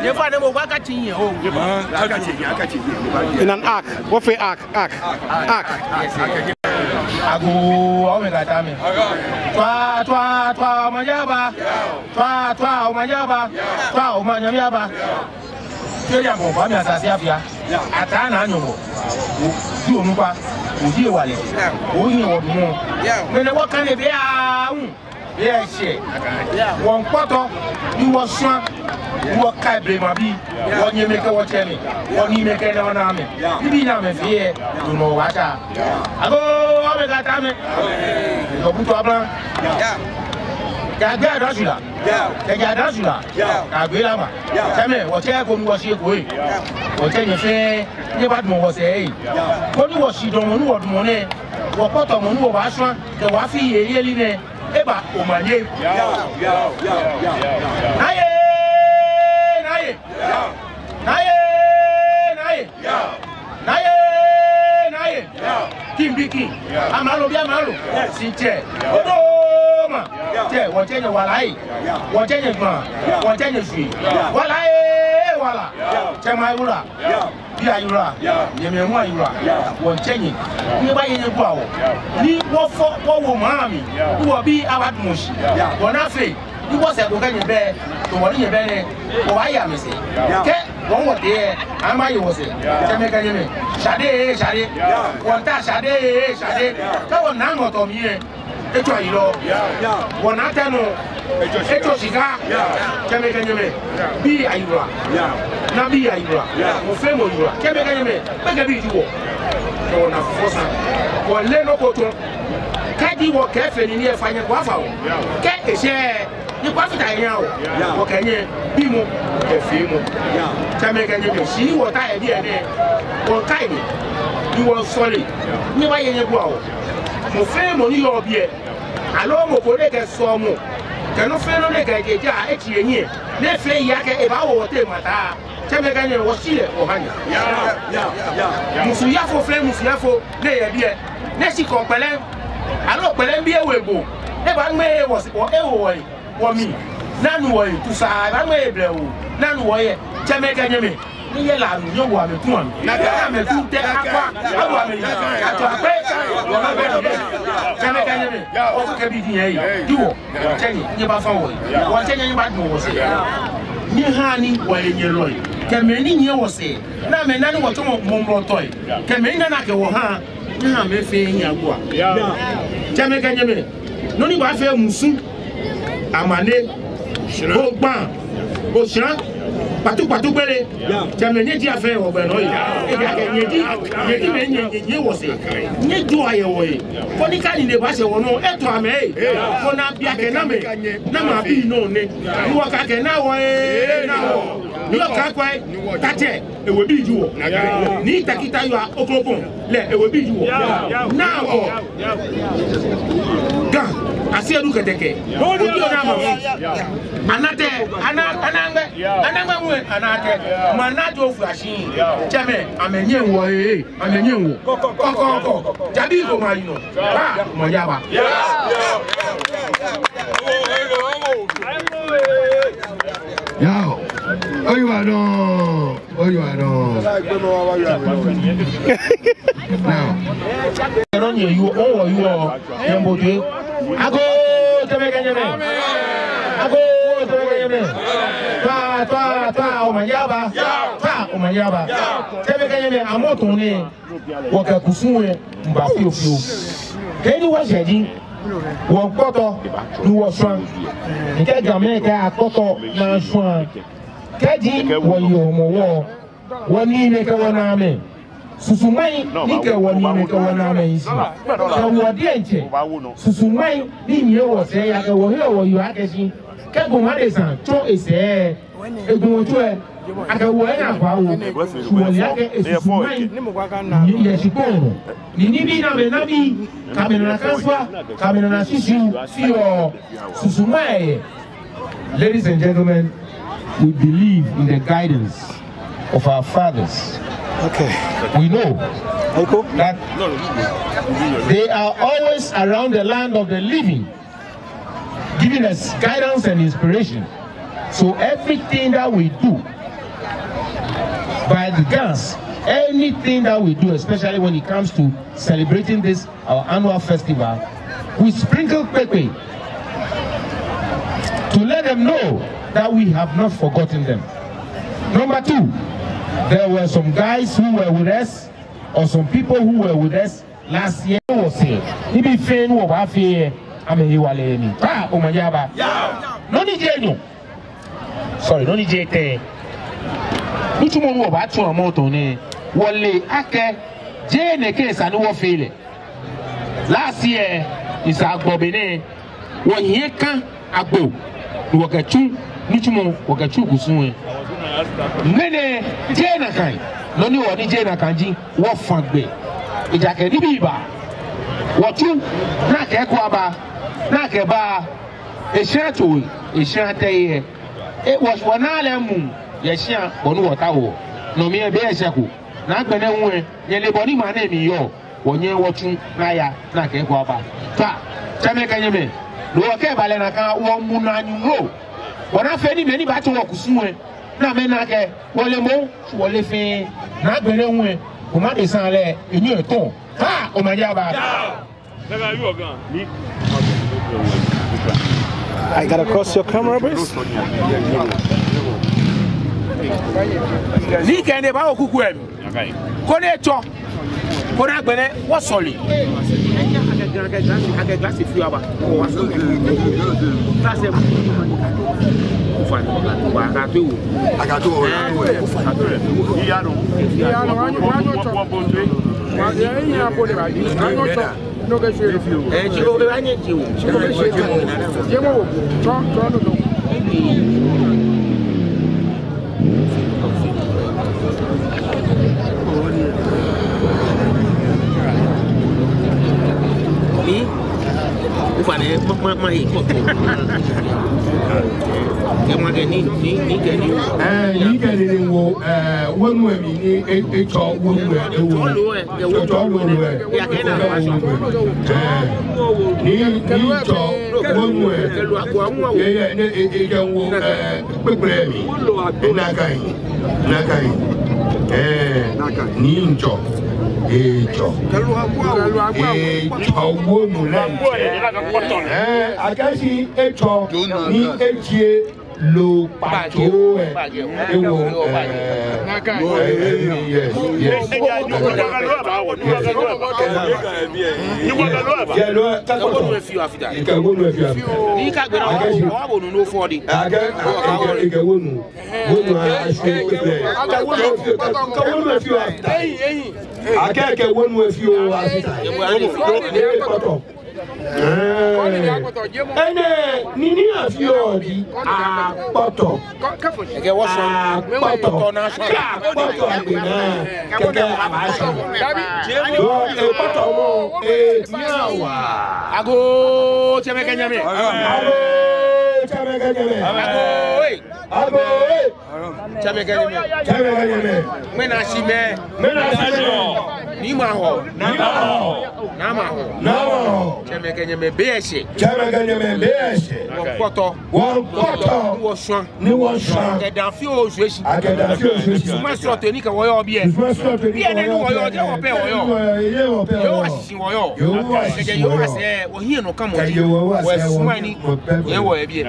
Nyɛfa ne mɔ ko akatsi nyɛ oo. In an arc. Wɔfee arc, arc, arc. Agoo, omega tame. Tswa, tswa, tswa, omanye aba. Tswa, tswa, omanye aba. Tswa, omanye aba. Kɛji abɔ ba mi asase afia. Ataa Naa Nyɔŋmɔ. Odi onukpa. Odi ewalɛ. Ohiɛ wɔ dumɔ. Mɛni wɔkane biɛ aahu. Biɛ shɛ. Wɔmiikpɔtɔ. Ni wɔshwa. Ni wɔkai blemabii. Wɔnyɛmɛi kɛ wɔtsɛmɛi. Wɔniimɛi kɛ wɔnaamɛi. Nibii ni amɛfee yɛ. Dunɔ wɔtsa. Agoo, omega tame. Yɔ butu abla. Kɛ agbɛnɛ adɔ shwila. Kɛjɛ adɔ shwila. Kɛ agbɛnɛ lɛ ma. Tsɛmɛi, wɔtsɛ eko ni wɔshi eko ee. Wɔtsɛ nyɛ fɛɛ, nyɛbadamɔ wɔsɛɛ ee. Koni wɔshidamɔ ni wɔdamɔ nɛɛ, wɔkpɔtɔmɔ ni wɔbaashwa, kɛ wɔfee yeli nɛɛ, eba omanye. Naa yɛ, naa yɛ. Naa yɛ, naa yɛ. Naa yɛ, naa yɛ. King bi king. Amralo bi amralo. Shiŋtsɛ. Odoma. Tsɛ, wɔtsɛ nyɛ wala ee. Wɔtsɛ nyɛ juma. Wɔtsɛ nyɛ shwie. Wala ee, wala. Tsɛmɛi ayiwala. Bii ayiwala. Nyɛmimɛi ayiwala. Wɔtsɛ nyɛ. Nyɛbaye nyɛbua wɔ. Ni wɔfɔ, wɔwo maŋ mli. Ni wɔbii abadamɔ shi. Wɔnaa fɛɛ. Ni wɔsɛɛ ko kɛ nyɛbɛ, to wɔ ni nyɛbɛ nɛɛ, wɔbaaye amɛsɛɛ. Kɛ Wɔŋ wɔtee, amaye wɔsɛɛ. Tsɛmɛi kɛ nyɛmɛi. Shade, shade. Wɔŋtao shade, shade. Kɛ wɔna ŋɔtɔ mli lɛ, etsɔ ayilɔ. Wɔna tɛ nɔ, etsɔ shika. Tsɛmɛi kɛ nyɛmɛi. Bii ayiwala. Nabii ayiwala. Mɔ fɛɛ mɔ yiwala. Tsɛmɛi kɛ nyɛmɛi. Gbekɛbii ji wɔ. Kɛ wɔna fufɔ sa. Wɔleee nɔ ko tsɔ. Kɛji wɔkɛɛ fee nii ni efa nyɛ, wɔfa wɔ. Kɛ eshɛ, ni wɔfata he nyɛ wɔ. Wɔkɛ nyɛ bimɔ, kɛ feemɔ. Tsɛmɛi kɛ nyɛmɛi, shi wɔta yɛ biɛ nɛɛ, wɔŋkai nyɛ, ni wɔsɔle, nyɛbaye nyɛbua wɔ. Mɔ fɛɛ mɔ ni yɔɔ biɛ, aloo mɔ ko ni kɛ sɔɔmɔ, kɛ nɔ fɛɛ nɔ ni kɛ jeee ja, etsi enyiɛ, ni efee eyi akɛ ebaawo wɔteŋ mataa. Tsɛmɛi kɛ nyɛmɛi, wɔshi lɛ wɔha nyɛ. Musu yafo fɛɛ musu yafo ni yɔɔ biɛ, ni eshikɔ kpɛlɛ, aloo kpɛlɛbii ewo egbo, ni ebaaŋmɛ wɔ, wɔ, ewo wɔyi. Wɔmli, ni anu wɔyi, tusaa, ebaaŋmɛ blɛoo, ni anu wɔyi. Tsɛmɛi kɛ nyɛmɛi, ni yɛ la nu, nyɛwo amɛ tu amɛ. Ni amɛtu tɛ akwa, awo amɛ yi, atsɔ akpɛ, wɔmɛ bɛ ni. Tsɛmɛi kɛ nyɛmɛi, wɔkɛ bi di nyɛ yi, di wɔ, wɔtsɛ nyɛ, nyɛbafa wɔyi. Wɔtsɛ nyɛ, nyɛbadu wɔsɛɛ. Nyɛha ni wɔye nyɛlɔi. Kɛ mɛi ni nyiɛ wɔsɛɛ, ni amɛna ni wɔtsɔmɔ mɔmlɔtɔi. Kɛ mɛi ni ana akɛ wɔha, nyɛha amɛ fɛɛ nyɛbua. Tsɛmɛi kɛ nyɛmɛi, nɔ ni baafee musu, amane, ogba, oshara, kpatukpatu gbele. Tsɛmɛi, nyɛji afee wɔgbɛ nɔ yi. Ejaakɛ nyɛji, nyɛji mɛi ni nyiɛ, nyiɛ wɔsɛɛ. Nyɛjoɔ yɛ wɔhe. Koni kɛ nine baashɛ wɔnɔ, etɔ amɛ yi. Koni abiakɛnamɛi, namɛi abii nɔ nɛ. Ni wɔkakɛɛ naa wɔ, ee, naa wɔ. Ni wɔkakɛɛ, tatsɛ, ewebii ji wɔ. Ni takita yɔɔ Oklobɔn lɛ, ewebii ji wɔ. Naa wɔ. Ga, Asiedu kɛtɛkɛ. Obi ona ma. Anatɛ, ana, anaagbɛ, anaagbɛ ŋwɛi, anatɛ. Mana jo flashi. Tsɛmɛi, amɛnyiɛ wɔ, ee, amɛnyiɛ wɔ. Kɔkɔɔkɔ. Jabi ko ma yi nɔ. Ba, ma ya ba. Yao. Oyiwala dɔŋŋ. Oyiwala dɔŋŋ. Now. Ɛrɔ nyɛ yoo, owɔ yoo, yɛn bo de. Agoo, tsɛmɛi kɛ nyɛmɛi. Agoo, tsɛmɛi kɛ nyɛmɛi. Twa, twa, twa, omanye aba. Twa, omanye aba. Tsɛmɛi kɛ nyɛmɛi, amrɔ nɛɛ, wɔkɛ kusum lɛ miiba fiofio. Kɛ ni wɔshɛ ji, wɔkpɔtɔ, ni wɔshwa. Ni kɛ Gamɛi kɛɛ akpɔtɔ ni ashwa. Kɛji wɔye Hɔmɔwɔ, wɔniimɛi kɛ wɔnaamɛi, susumai ni kɛ wɔniimɛi kɛ wɔnaamɛi yi shi, kɛ wɔ diɛŋtsɛ susumai ni nyiɛ wɔsɛɛ, akɛ wɔheɔ wɔyeɔ akɛ shi, kɛ gbɔmɔ adesa tsɔ esɛɛ, egbɔmɔtso lɛ, akɛ wɔ ena akwa wo, shi wɔle akɛ esusumai ni yɛ shikpɔŋ nɔ, ni nibii ni amɛna bii, kɛ amɛna nakai sua, kɛ amɛna shishiu, fioo, susumai yɛ. Ladies and gentlemen, we believe in the guidance of our fathers. Okay. We know that they are always around the land of the living, giving us guidance and inspiration. So everything that we do by the Gans, anything that we do, especially when it comes to celebrating this our annual festival, we sprinkle kpekpe to let them know that we have not forgotten them. Number two, there were some guys who were with us, or some people who were with us last year. Wɔsɛɛ, nibii fɛɛ ni wɔbaafee lɛ, amɛhewalɛ ni. Twa omanye aba. Nɔ ni ji enyɔ. Sorry, nɔ ni ji etɛ. Nitsumɔ ni wɔbaatsu amrɔ nɛɛ, wɔle akɛ jeee nɛkɛ esa ni wɔfee lɛ. Last year, esa gbɔ be nɛɛ, wɔhiɛ ka agbo, ni wɔkɛtsu nitsumɔ, wɔkɛtsu kusum lɛ. Ŋmɛnɛ jeee nakai, nɔ ni wɔ ni jeee nakai ji, wɔfã gbɛ. Ejaakɛ nibii ba. Wɔtsu, ni akɛɛ eko aba, ni akɛba, eshara too, eshara tee yɛ. E, wɔ, wɔna lɛ muu yɛ shia bɔ ni wɔtaoɔ. No mli lɛ be eshɛko. Ni agbɛnɛ hu lɛ, nyɛle bɔ ni maŋ nɛɛ mli yɔɔ. Wɔnyɛɛɛ wɔtsu ni aya, ni akɛɛ eko aba. Twa, tsɛmɛi kɛ nyɛmɛi. No wɔkɛba lɛ nakai, wɔmiina Nyɔŋmɔ. Bɔ ni afee ni mɛi ni baatsɔ wɔkusum lɛ, ni amɛna akɛ wɔle mɔ, wɔle fɛɛ. Ni agbɛnɛ hu lɛ, omanye esa lɛ, enyɔ etɔ. Twa omanye aba. I gotta cross your camera, please. Ni kɛ nɛɛ baawo kuku lɛ mli. Koni etsɔ. Koni agbɛnɛ wɔsɔle. Akɛ glass, akɛ glass fioo aba. Glass lɛ. Ofainɛ, akatoo. Akatoo. Iya nɔ. Iya nɔ. Ee, jiko, ee, anyɛ jiko. Jiko, jiko. Tsɔ, tsɔ, no, no. Ni, ofainɛ, ma, ma, ma, ee, kɔ, kɔ. Kɛ ma kɛ ni, ni, ni kɛ ni. Ee, ni kɛ ni, ni wo, ee, wonu lɛ mli ni, e, etsɔ wonu lɛ, ewo. Tsɔ loo lɛ. Etsɔ wonu lɛ. Ee, ni, ni tsɔ wonu lɛ. Ee, ee, ni, ee, ekɛ wo, ee, kpekple mli. Ee, nakai, nakai. Ee, ni tsɔ. Etsɔ. Etsɔ wonu lɛ. Ee, akɛshi etsɔ ni ejie loo kpatsoo lɛ. Ewo, ee, yes, yes. Yes. Ekɛ wonu lɛ fioo afata. Ni kɛ gbɛ naa, akɛshi, owa wonu nɔ fɔ di. Akɛ, ekɛ, ekɛ wonu. Wonu lɛ ashwie kpekple. Ekɛ wonu lɛ fioo, ekɛ wonu lɛ fioo afata. Akɛ, ekɛ wonu lɛ fioo afata. Ni ekpɔtɔ. Ee. Enɛ, nii ni afeɔ ji akpɔtɔ. Akpɔtɔ. Kɛ akpɔtɔ agbɛnɛ, kɛkɛ abaashɔ. Yoo, ekpɔtɔmɔ, ee, nyawa. Agoo, tsɛmɛi kɛ nyɛmɛi. Agoo, tsɛmɛi kɛ nyɛmɛi. Agoo, ee. Agoo, ee. Tsɛmɛi kɛ nyɛmɛi. Tsɛmɛi kɛ nyɛmɛi. Ŋmɛnɛ shi mɛi. Ŋmɛnɛ shi mɛi. Ni mahɔ. Ni mahɔ. Ni mahɔ. Ni mahɔ. Tsɛmɛi kɛ nyɛmɛi, be eshɛ. Tsɛmɛi kɛ nyɛmɛi, be eshɛ. Wɔkpɔtɔ. Wɔkpɔtɔ. Ni wɔshwa. Ni wɔshwa. Akɛ daa fioo shwie shi. Akɛ daa fioo shwie shi. Susumɔ srɔto ni kɛ wɔ yɔɔ biɛ. Susumɔ srɔto ni kɛ wɔ yɔɔ biɛ. Biɛ nɛɛ ni wɔyɔɔ, jeee wɔ pɛ wɔyɔɔ. Jeee wɔ pɛ wɔyɔɔ. Yehowa shishi wɔyɔɔ. Yehowa shishi wɔyɔɔ. Kɛjɛ Yehowa sɛɛ, wɔhiɛ nɔ kamɔ ji. Kɛjɛ Yehowa sɛɛ, wɔsumɔɔ ni. Wɔsumɔɔ ni. Wɔyɛ biɛ.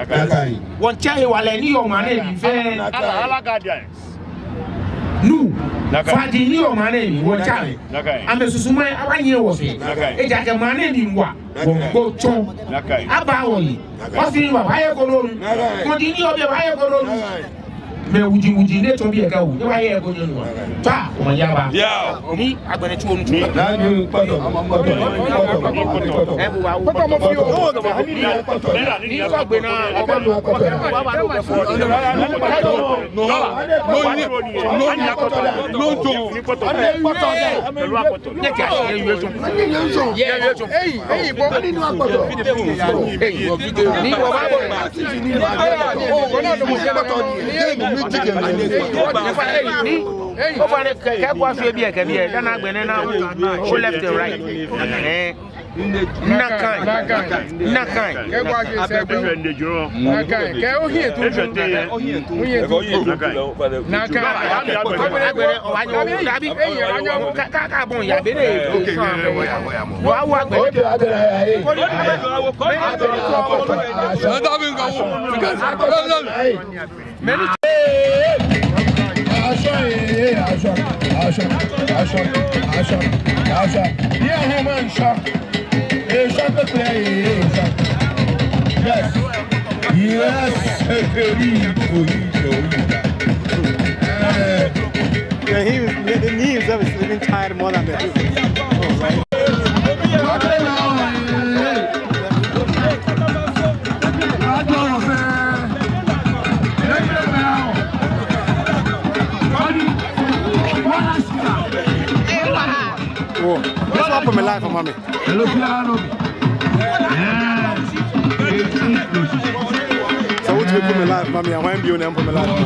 Wɔtsɛ hewalɛ ni yɔɔ maŋ nɛɛ mli fɛɛ. Ala, ala guardians. Nuu. Nakai. Fadi ni yɔɔ maŋ nɛɛ mli, wɔtsɛ amɛ. Nakai. Amɛsusumɔ, abaanyiɛ wɔsɛɛ. Nakai. Ejaakɛ maŋ nɛɛ mli wa. Nakai. Wɔgbo tsɔ. Nakai. Abaa wɔyi. Nakai. Wɔsɛɛ ni wɔbaye ko nɔ nu. Nakai. Kɔji ni yɔɔ biɛ baye ko nɔ nu. Nakai. Mɛi wuji wuji ni tsɔ biɛ kɛ wu. Ni wɔye ko nɔ nu. Nakai. Tswa, wɔya ba. Yao. Ni agbɛnɛ tsu onu tsu. Ni kpɔtɔ, kpɔtɔ, kpɔtɔ, kpɔtɔ. Ee, bo wa wo. Kpɔtɔmɔ fioo. Ni kɔ gbɛ naa, wɔba, wɔba, wɔba, wɔba. Ni kɛ, ni kɛ, ni kɛ. Eyi, eyi, bo. Ni wɔba, wɔba. Ni, ofainɛ, kɛ, kɛ bo ashwie biɛ kɛ biɛ, dani agbɛnɛ naa, o left and right. Ee, nakai. Nakai. Nakai. Kɛ bo ashwie sɛɛ. Nakai. Kɛ ohiɛ tu. Ohiɛ tu. Nakai. Nakai. Agbɛnɛ, owa nyɔ, dabi. Ka, ka, ka bɔ ya be nɛɛ. Okay. Wa, wa, agbɛnɛ. Okay, agbɛnɛ, ee. Koni, koni, mɛni? Action, ee, action, action, action, action, action. Yeah, woman, shot. Ee, shot the play, ee, shot. Yes. Yes. Ee, ee, ee, ee, ee. Yeah, he was, the, the knee himself is even tired more than the. Oh, this one put me live for mommy. So what we put me live, mommy? I want you to put me live, mommy.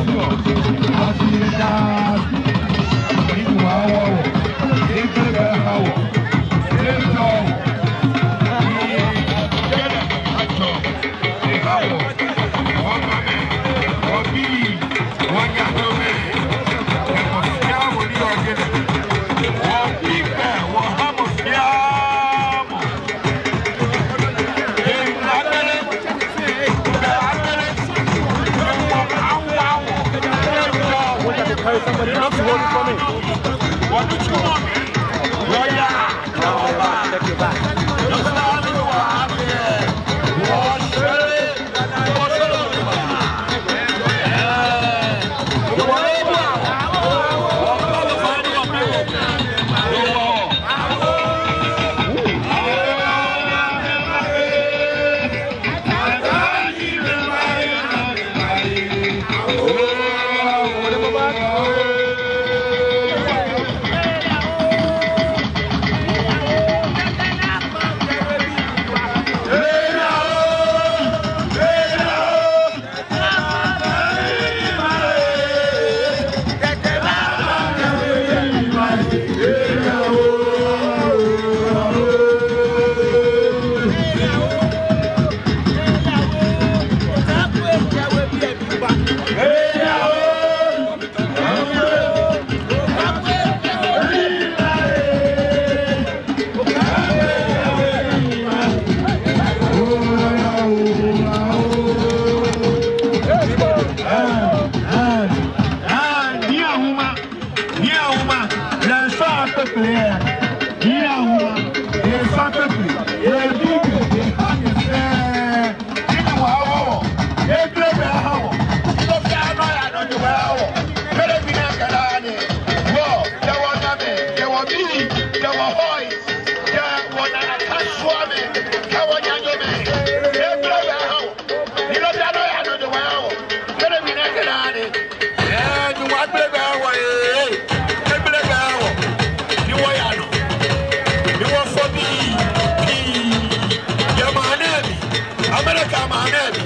America maŋ nɛɛ mli.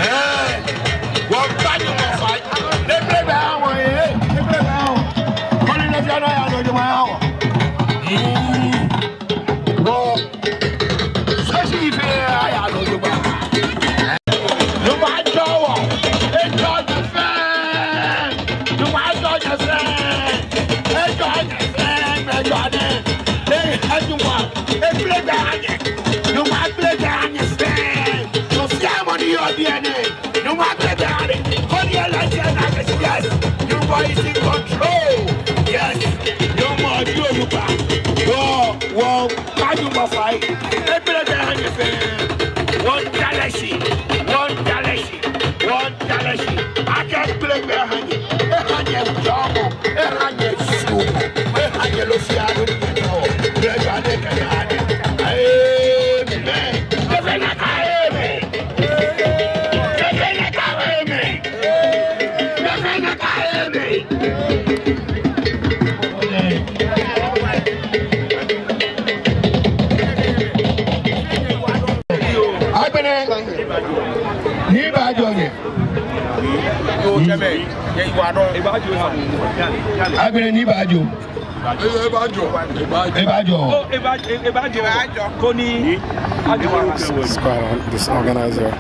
Ɛɛ, wɔmiikpa Nyɔŋmɔ fai. Ni Egblegbe aha wɔ, ee, Egblegbe aha wɔ. Koni nɔ fɛɛ nɔ aya nɔ jogbaŋŋ aha wɔ. Ee, wɔ, sɛsi fɛɛ aya nɔ jogbaŋŋ. Nyɔŋmɔ ajɔɔ wɔ, ejɔɔ nyɛ fɛɛ. Nyɔŋmɔ ajɔɔ nyɛ fɛɛ. Ejɔɔ nyɛ fɛɛ, ejɔɔ nyɛ. Ee, Nyɔŋmɔ, Egblegbe aha nyɛ. Nyɔŋmɔ Egblegbe aha nyɛ fɛɛ. Sɔfia mɔ ni yɔɔ biɛ nɛɛ. Nyɔŋmɔ Egblegbe aha nyɛ. Koni ele jɛ na kɛ si, yes. Nyɔŋmɔ is in control. Yes. Nyɔŋmɔ ji onukpa. Wɔ, wɔmiikpa Nyɔŋmɔ fai. Egblegbe aha nyɛ fɛɛ. Wɔmiida lɛ shi. Wɔmiida lɛ shi. Wɔmiida lɛ shi akɛ Egblegbe aha nyɛ, eha nyɛ jɔɔmɔ, eha nyɛ suɔmɔ, eha nyɛ nɔ fɛɛ nɔ ni nyɛtaoɔ. Egblegbe aha nyɛ kɛyaa nɛɛ. Amen. Nyɛ fɛɛ nyɛka amen. Nyɛ fɛɛ nyɛka amen. Nyɛ fɛɛ nyɛka amen. Agbɛnɛ, Nii Baajo nyɛ. Agbɛnɛ Nii Baajo. Ebaajo. Ebaajo. Koni. Squad, this organizer.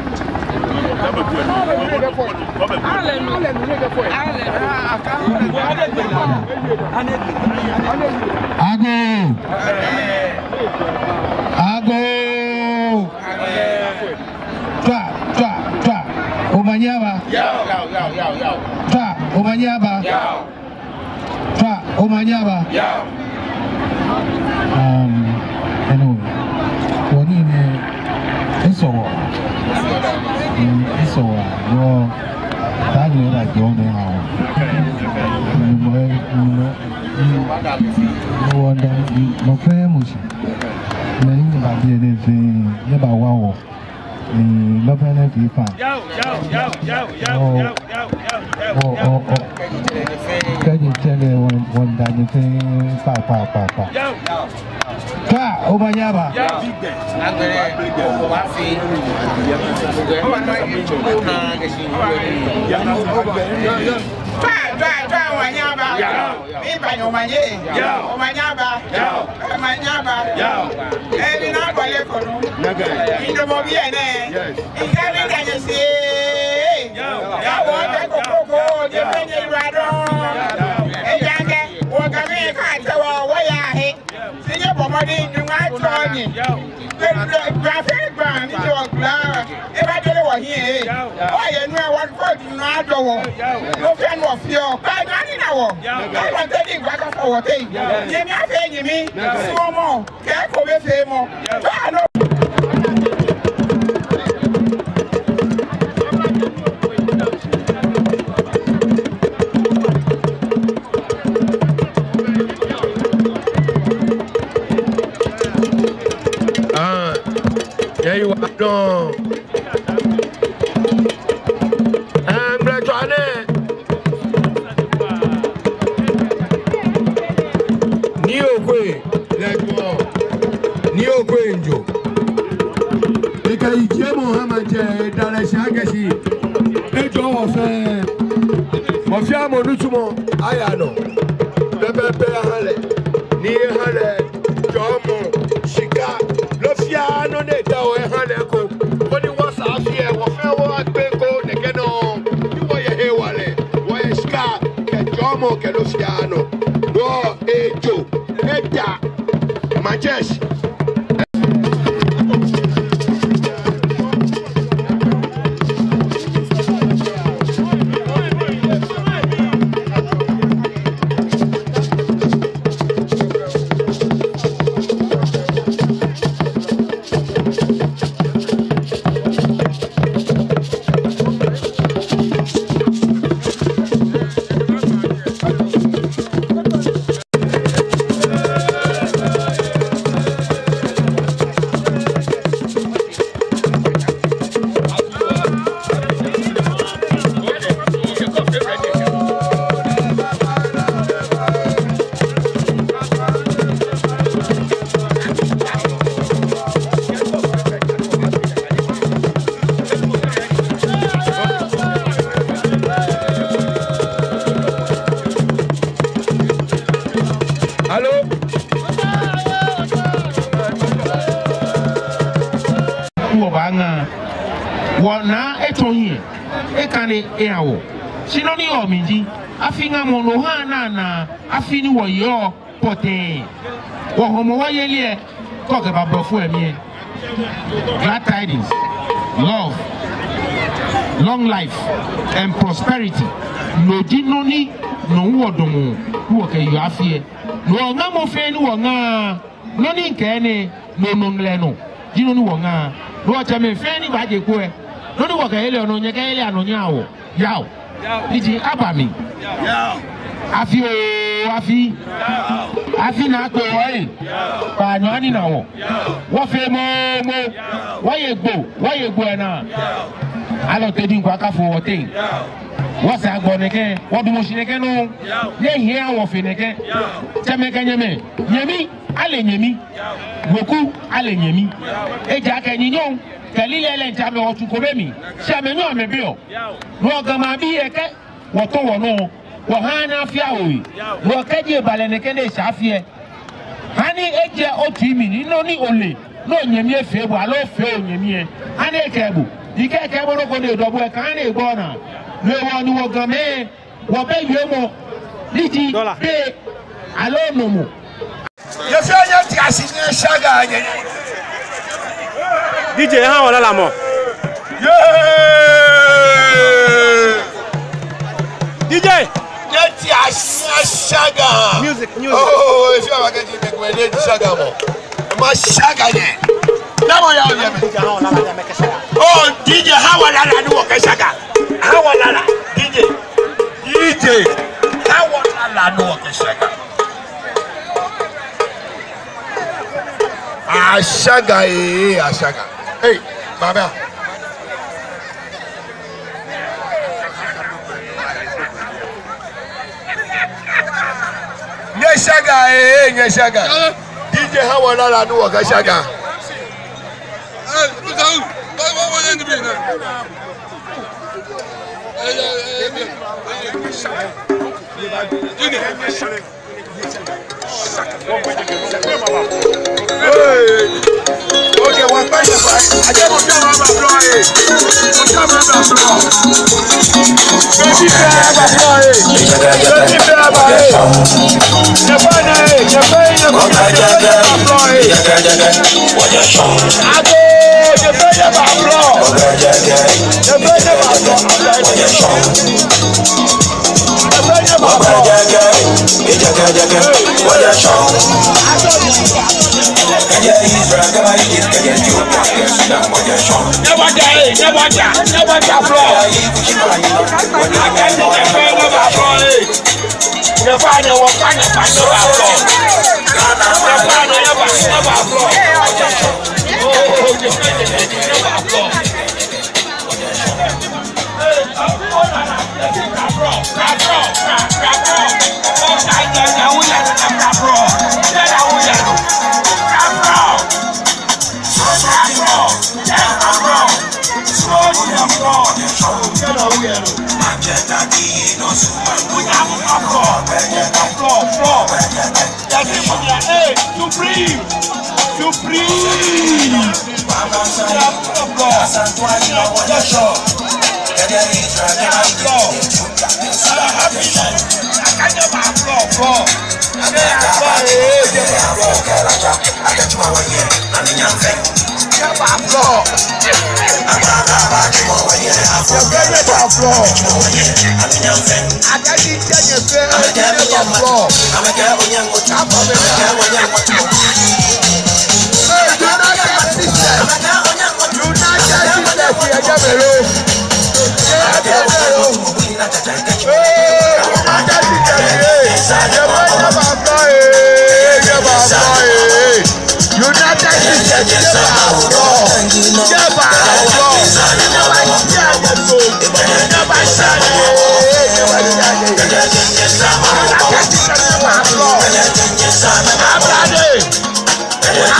Agoo. Agoo. Tswa, tswa, tswa. Omanye aba. Tswa, omanye aba. Tswa, omanye aba. Um, anyway, wɔnii nɛɛ, esɔ wɔ. Mm, esɔ wɔ. Wɔ, taŋ ni eba jɔ nɛɛ ha wɔ. Nyɔŋmɔ, Nyɔŋmɔ, Nyɔŋmɔ, wɔmiida, mɔ fɛɛ mɔ shi. Mɛi ni ba biɛ nɛɛ fɛɛ, nyɛbawa wɔ. Ni lɔbɛ nɛɛ fɛɛ fa. Yao, yao, yao, yao, yao, yao, yao, yao, yao, yao. Kɛji tsɛ lɛ, wɔ, wɔmiida nyɛ fɛɛ kpakpa, kpakpa. Yao. Tswa, omanye aba. Yao. Tswa, tswa, tswa, omanye aba. Yao. Miiba nyɛ omanye. Yao. Omanye aba. Yao. Omanye aba. Yao. Ee, ni na bɔle kɔnɔ. Naga. Mindo mɔ biɛ nɛɛ. Yes. Ika mi ka je se. Yao. Yao. Wɔ bɛ ko ko ko, je fɛɛ je wa dɔŋŋ. Yao. Ejaakɛ, wɔ ka mi ka te wɔ, wɔya he. Shi nyɛbɔ mɔdɛŋ, Nyɔŋmɔ atsɔɔ nyɛ. Yao. Be, be, gba fɛɛ gba, ni wɔ gba. Ebaajɔɔ wɔ Hiɛ, wɔyɛ nu ɛ, wɔkɔ di nu adɔ wɔ. Nɔ fɛɛ nɔ fɛɛ, kɛ nyɛmi na wɔ. Kɛ wɔtee Gbigbakafo wɔteŋ. Nyɛmi afee nyɛmi. Suɔmɔ, kɛ ko bɛ fee mɔ. Ba nɔ. Ah, nyɛyiwaladɔŋŋ. Ɛɛ, ŋmɛlɛtswaa nɛɛ. Nii Okwei lɛ jɔɔ. Nii Okwei Njo. Ekɛ yijiemɔ ha maŋtsɛ, eda lɛ shi akɛ shi ejɔɔ wɔ fɛɛ. Mɔ fɛɛ mɔ nitsumɔ aya nɔ. Pɛpɛɛpɛ aha lɛ. Ni eha lɛ jɔɔmɔ, shika, nɔ fɛɛ nɔ ni eda wɔ eha lɛ eko. Koni wɔsɛɛ afi ɛ, wɔ fɛɛ wɔkpe eko nɛkɛ nɔŋŋ. Ni wɔyɛ hewalɛ, wɔyɛ shika, kɛ jɔɔmɔ, kɛ nɔ fɛɛ nɔ. Wɔ ejo, eda, maŋtsɛ. Alo? Wɔbaaŋa. Wɔnaa etsɔ hiɛ. Ekane eha wɔ. Shi nɔ ni yɔɔ mli ji, afi ŋamɔ nɔ ha naa naa, afi ni wɔyɔɔ pɔtɛɛ. Wɔ Hɔmɔwɔ yeli ɛ, kɛ okɛba Blɔfo ɛ mli ɛ. Glad tidings, love, long life, and prosperity. No ji nɔ ni, no hu wɔdamɔ, ni wɔkɛyɔɔ afi ɛ. No ŋamɔ fɛɛ ni wɔŋaa, nɔ ni ŋkɛɛ nɛɛ, no nɔŋŋ lɛ no ji nɔ ni wɔŋaa. No wɔtsɛmɛi fɛɛ ni baaje kpo ɛ, nɔ ni wɔkɛyeli ɔ nɔ, nyɛkɛyeli anɔ nyɛha wɔ. Yao. Iji aba mli. Afi oo, afi. Afi naa kpe wɔ ɛ. Kpaanyɔ anina wɔ. Wɔfee moomo. Wɔye gbo, wɔye gbo ɛ naa. Alɔ Tɛdi Gbigbakafo wɔteŋ. Wɔsɛɛ agbɔ nɛkɛ, wɔdamɔ shi nɛkɛ nɔŋŋ. Nyɛhiɛ wɔfee nɛkɛ. Tsɛmɛi kɛ nyɛmɛi, nyɛmi, ale nyɛmi. Weku, ale nyɛmi. Ejaakɛ nyɛnyɔŋ kɛ lilɛi lɛ ntsa amɛ wɔtsu kome mli, shi amɛnyɔ amɛbiɔ. No Ga maŋbii ɛ kɛ wɔtɔ wɔnɔ, wɔha ni afi awo yi. No kɛji eba lɛ nɛkɛ ni eshɛ afi ɛ, hani ejɛ otsui mli ni nɔ ni ole, ni onyɛmi efee bo, aloo ofee onyɛmi ɛ, hani ekɛɛ bo. Ekɛɛ ekɛɛ bo nɔ ko ni edɔ bo ɛ, kaaha ni egbo naa. No hewɔ ni wɔ Gamɛi, wɔbɛ wiemɔ ni ji, dollar, be, aloo nɔmɔ. Nyɛ fɛɛ nyɛtea shi nyɛshaga nyɛ. D J, ha wɔ lalamɔ. Yeah! D J! Nyɛtea shi nyɛshaga. Music, music. Oh, efee abakɛ ji mɛi komɛi ni shaga mɔ. Mashaga nyɛ. Namɔ yɔɔ biɛ mli? Oh, D J, ha wɔ lala ni wɔkɛshaga. Ha wɔ lala, D J. D J, ha wɔ lala ni wɔkɛshaga. Ashaga ee, ashaga. Hey, baba. Nyɛshaga ee, nyɛshaga. D J, ha wɔ lala ni wɔkɛshaga. Hey. Okay, wɔkpa nyɛ fai. Ajɛ mɔ fɛɛ mɔ aba blɔ ee. Mɔ fɛɛ mɔ aba blɔ. Baby fɛɛ aba blɔ ee. Baby fɛɛ aba ee. Nyɛ fɛɛ nyɛ ee. Nyɛ fɛɛ nyɛ fɛɛ aba blɔ ee. Agoo, nyɛ fɛɛ nyɛ aba blɔ. Supreme! Supreme! United States, give her applause. Give her applause.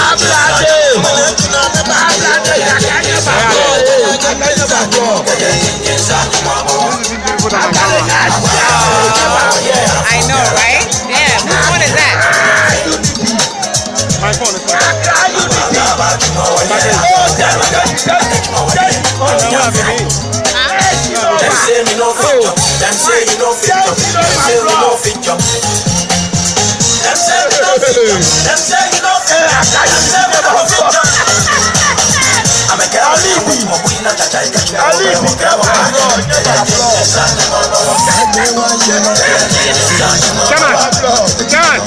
Ablade! Ablade! Ablade! I know, right? Damn, whose phone is that? My phone is fine. Dem say me no fit jump. Dem say you no fit jump. Dem say me no fit jump. Dem say me no fit jump. Dem say you no fit jump. Dem say me no fit jump. I'm a girl. Come on. Come on.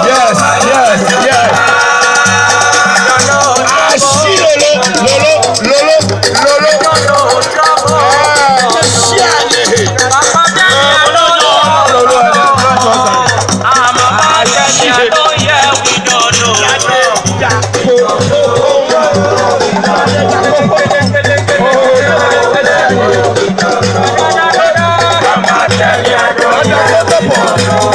Yes, yes, yes. Ashi lolo, lolo, lolo, lolo. Ah, ashi alehe. Lolo, lolo, lolo. Ashi.